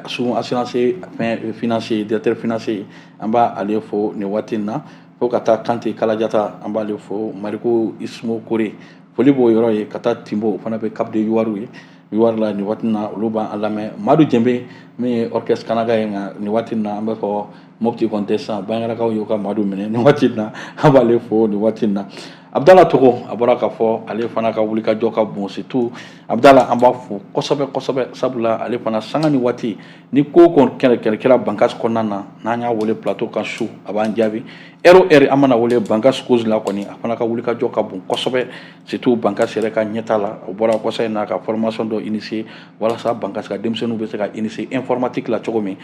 Sumu assurance fɛn financier, directeur financier, an b'a ale fo nin waati in na. Fo ka taa Kante Kalajata, an b'ale fo. Mariko Ismo Kore, foli b'o yɔrɔ ye. Ka taa Timbo, o fana bɛ Cap de Yuwaru ye, Yuwaru la nin waati in na, olu b'an lamɛn. Madu Jenbe, min ye orchestre Kanaga ye, nka nin waati in na an bɛ fɔ Mopti kɔni tɛ sisan, Bandiagarakaw y'u ka Madu minɛ nin waati in na, an b'ale fo nin waati in na. Abdala Togo, a bɔra k'a fɔ ale fana ka wulikajɔ ka bon, surtout Abdala, an b'a fo kosɛbɛ kosɛbɛ, sabula ale fana sanga ni waati ni ko ko kɛlɛ kɛra Bankass kɔnɔna na, n'an y'a wele plateau kan su, a b'an jaabi. Heure o heure an mana wele Bankass cause la kɔni, a fana ka wulikajɔ ka bon kosɛbɛ, surtout Bankass yɛrɛ ka ɲɛta la. O bɔra kɔsa in na ka formation dɔ initier walasa Bankass ka denmisɛnninw bɛ se ka initier informatique la cogo min.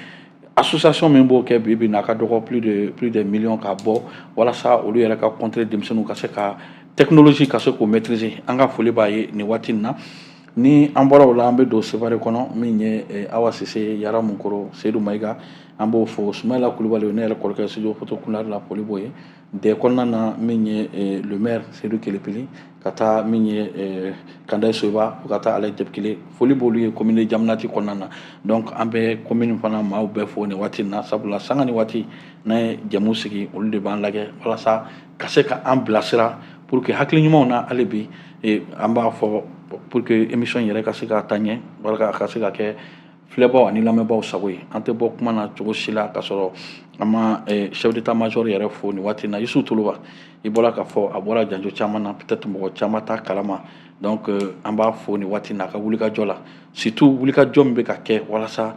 Association min b'o kɛ bi bi in na, a ka dɔgɔ plus de millions ka bɔ walasa olu yɛrɛ ka contrer denmisɛnninw ka se ka technologie ka se k'o maîtriser. An ka foli b'a ye nin waati in na. Ni an bɔra o la, an bɛ don Sevare kɔnɔ, min ye Awa Sise, Yara Munkoro, Seydou Mayiga, an b'o fo. Sumayila Kulubali, ne yɛrɛ kɔrɔkɛ, studio photo kunna la, foli b'o ye. Dɛ kɔnɔna na, min ye le maire Seydou Kelepili, ka taa min ye Kandayi Soyiba, fo ka taa ale Jɛbikile, foli b'olu ye commune Jamanati kɔnɔna na. Donc an bɛ commune fana maaw bɛɛ fo nin waati in na, sabula sanga ni waati n'an ye jɛmu sigi, olu de b'an lajɛ walasa ka se ka an bilasira pour que hakili ɲumanw na hali bi an b'a fɔ pour que émission yɛrɛ ka se ka taa ɲɛ, walasa ka se ka kɛ filɛbaw ani lamɛnbaaw sago ye. An tɛ bɔ kuma na cogo si la k'a sɔrɔ an ma chef d'état major yɛrɛ fo nin waati in na, Yusu Toloba. I bɔra k'a fɔ a bɔra janjo caman na, peut-être mɔgɔ caman t'a kalama. Donc an b'a fo nin waati in na a ka wulikajɔ la, surtout wulikajɔ min bɛ ka kɛ walasa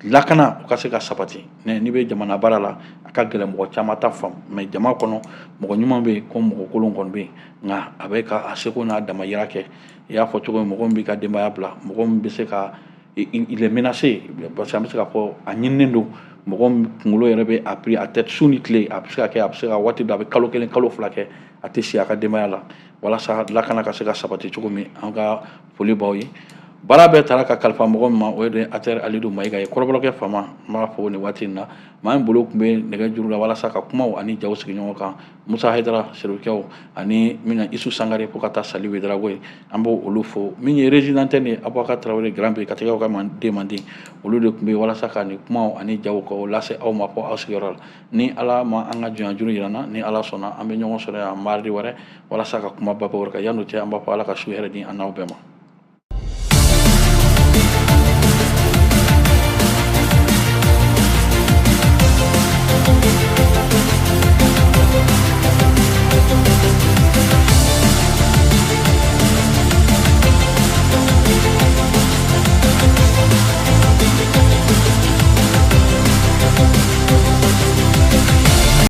lakana o ka se ka sabati. N'i bɛ jamana baara la, a ka gɛlɛn, mɔgɔ caman t'a faamu, mais jama kɔnɔ mɔgɔ ɲuman bɛ yen ko mɔgɔ kolon kɔni bɛ yen, nka a bɛ ka a seko n'a damayira kɛ. I y'a fɔ cogo min, mɔgɔ min b'i ka denbaya bila, mɔgɔ min bɛ se ka, il est menacé, parce que an bɛ se k'a fɔ a ɲininen don, mɔgɔ min kunkolo yɛrɛ bɛ a pris a tête su ni tile, a bɛ se ka kɛ, a bɛ se ka waati dɔ, a bɛ kalo 1, kalo 2 kɛ, a tɛ si a ka denbaya la, walasa lakana ka se ka sabati cogo min. An ka foli b'aw ye. Baara bɛɛ taara ka kalifa mɔgɔ min ma, o ye de Atɛri Alidu Mayiga ye, kɔrɔbɔrɔkɛ faama, n b'a fɔ nin waati in na. Maa min bolo tun bɛ nɛgɛ juru la walasa ka kumaw ani jaw sigi ɲɔgɔn kan, Musa Hayidara Serikɛw ani min Isu Sangare, fo ka taa Sali Wedarago ye, an b'o olu fo. Min ye régie d'antenne ye, Abubakar Tarawele Grand P, ka tɛgɛw ka den manden, olu de tun bɛ walasa ka nin kumaw ani jaw k'o lase aw ma fɔ aw sigiyɔrɔ la. Ni Ala ma an ka jɔnya juru yira n na, ni Ala sɔnna, an bɛ ɲɔgɔn sɔrɔ yan mardi wɛrɛ walasa ka kuma baba wɛrɛ kan. Yan'o cɛ, an b'a fɔ Ala ka su hɛrɛ di an n'aw bɛɛ ma.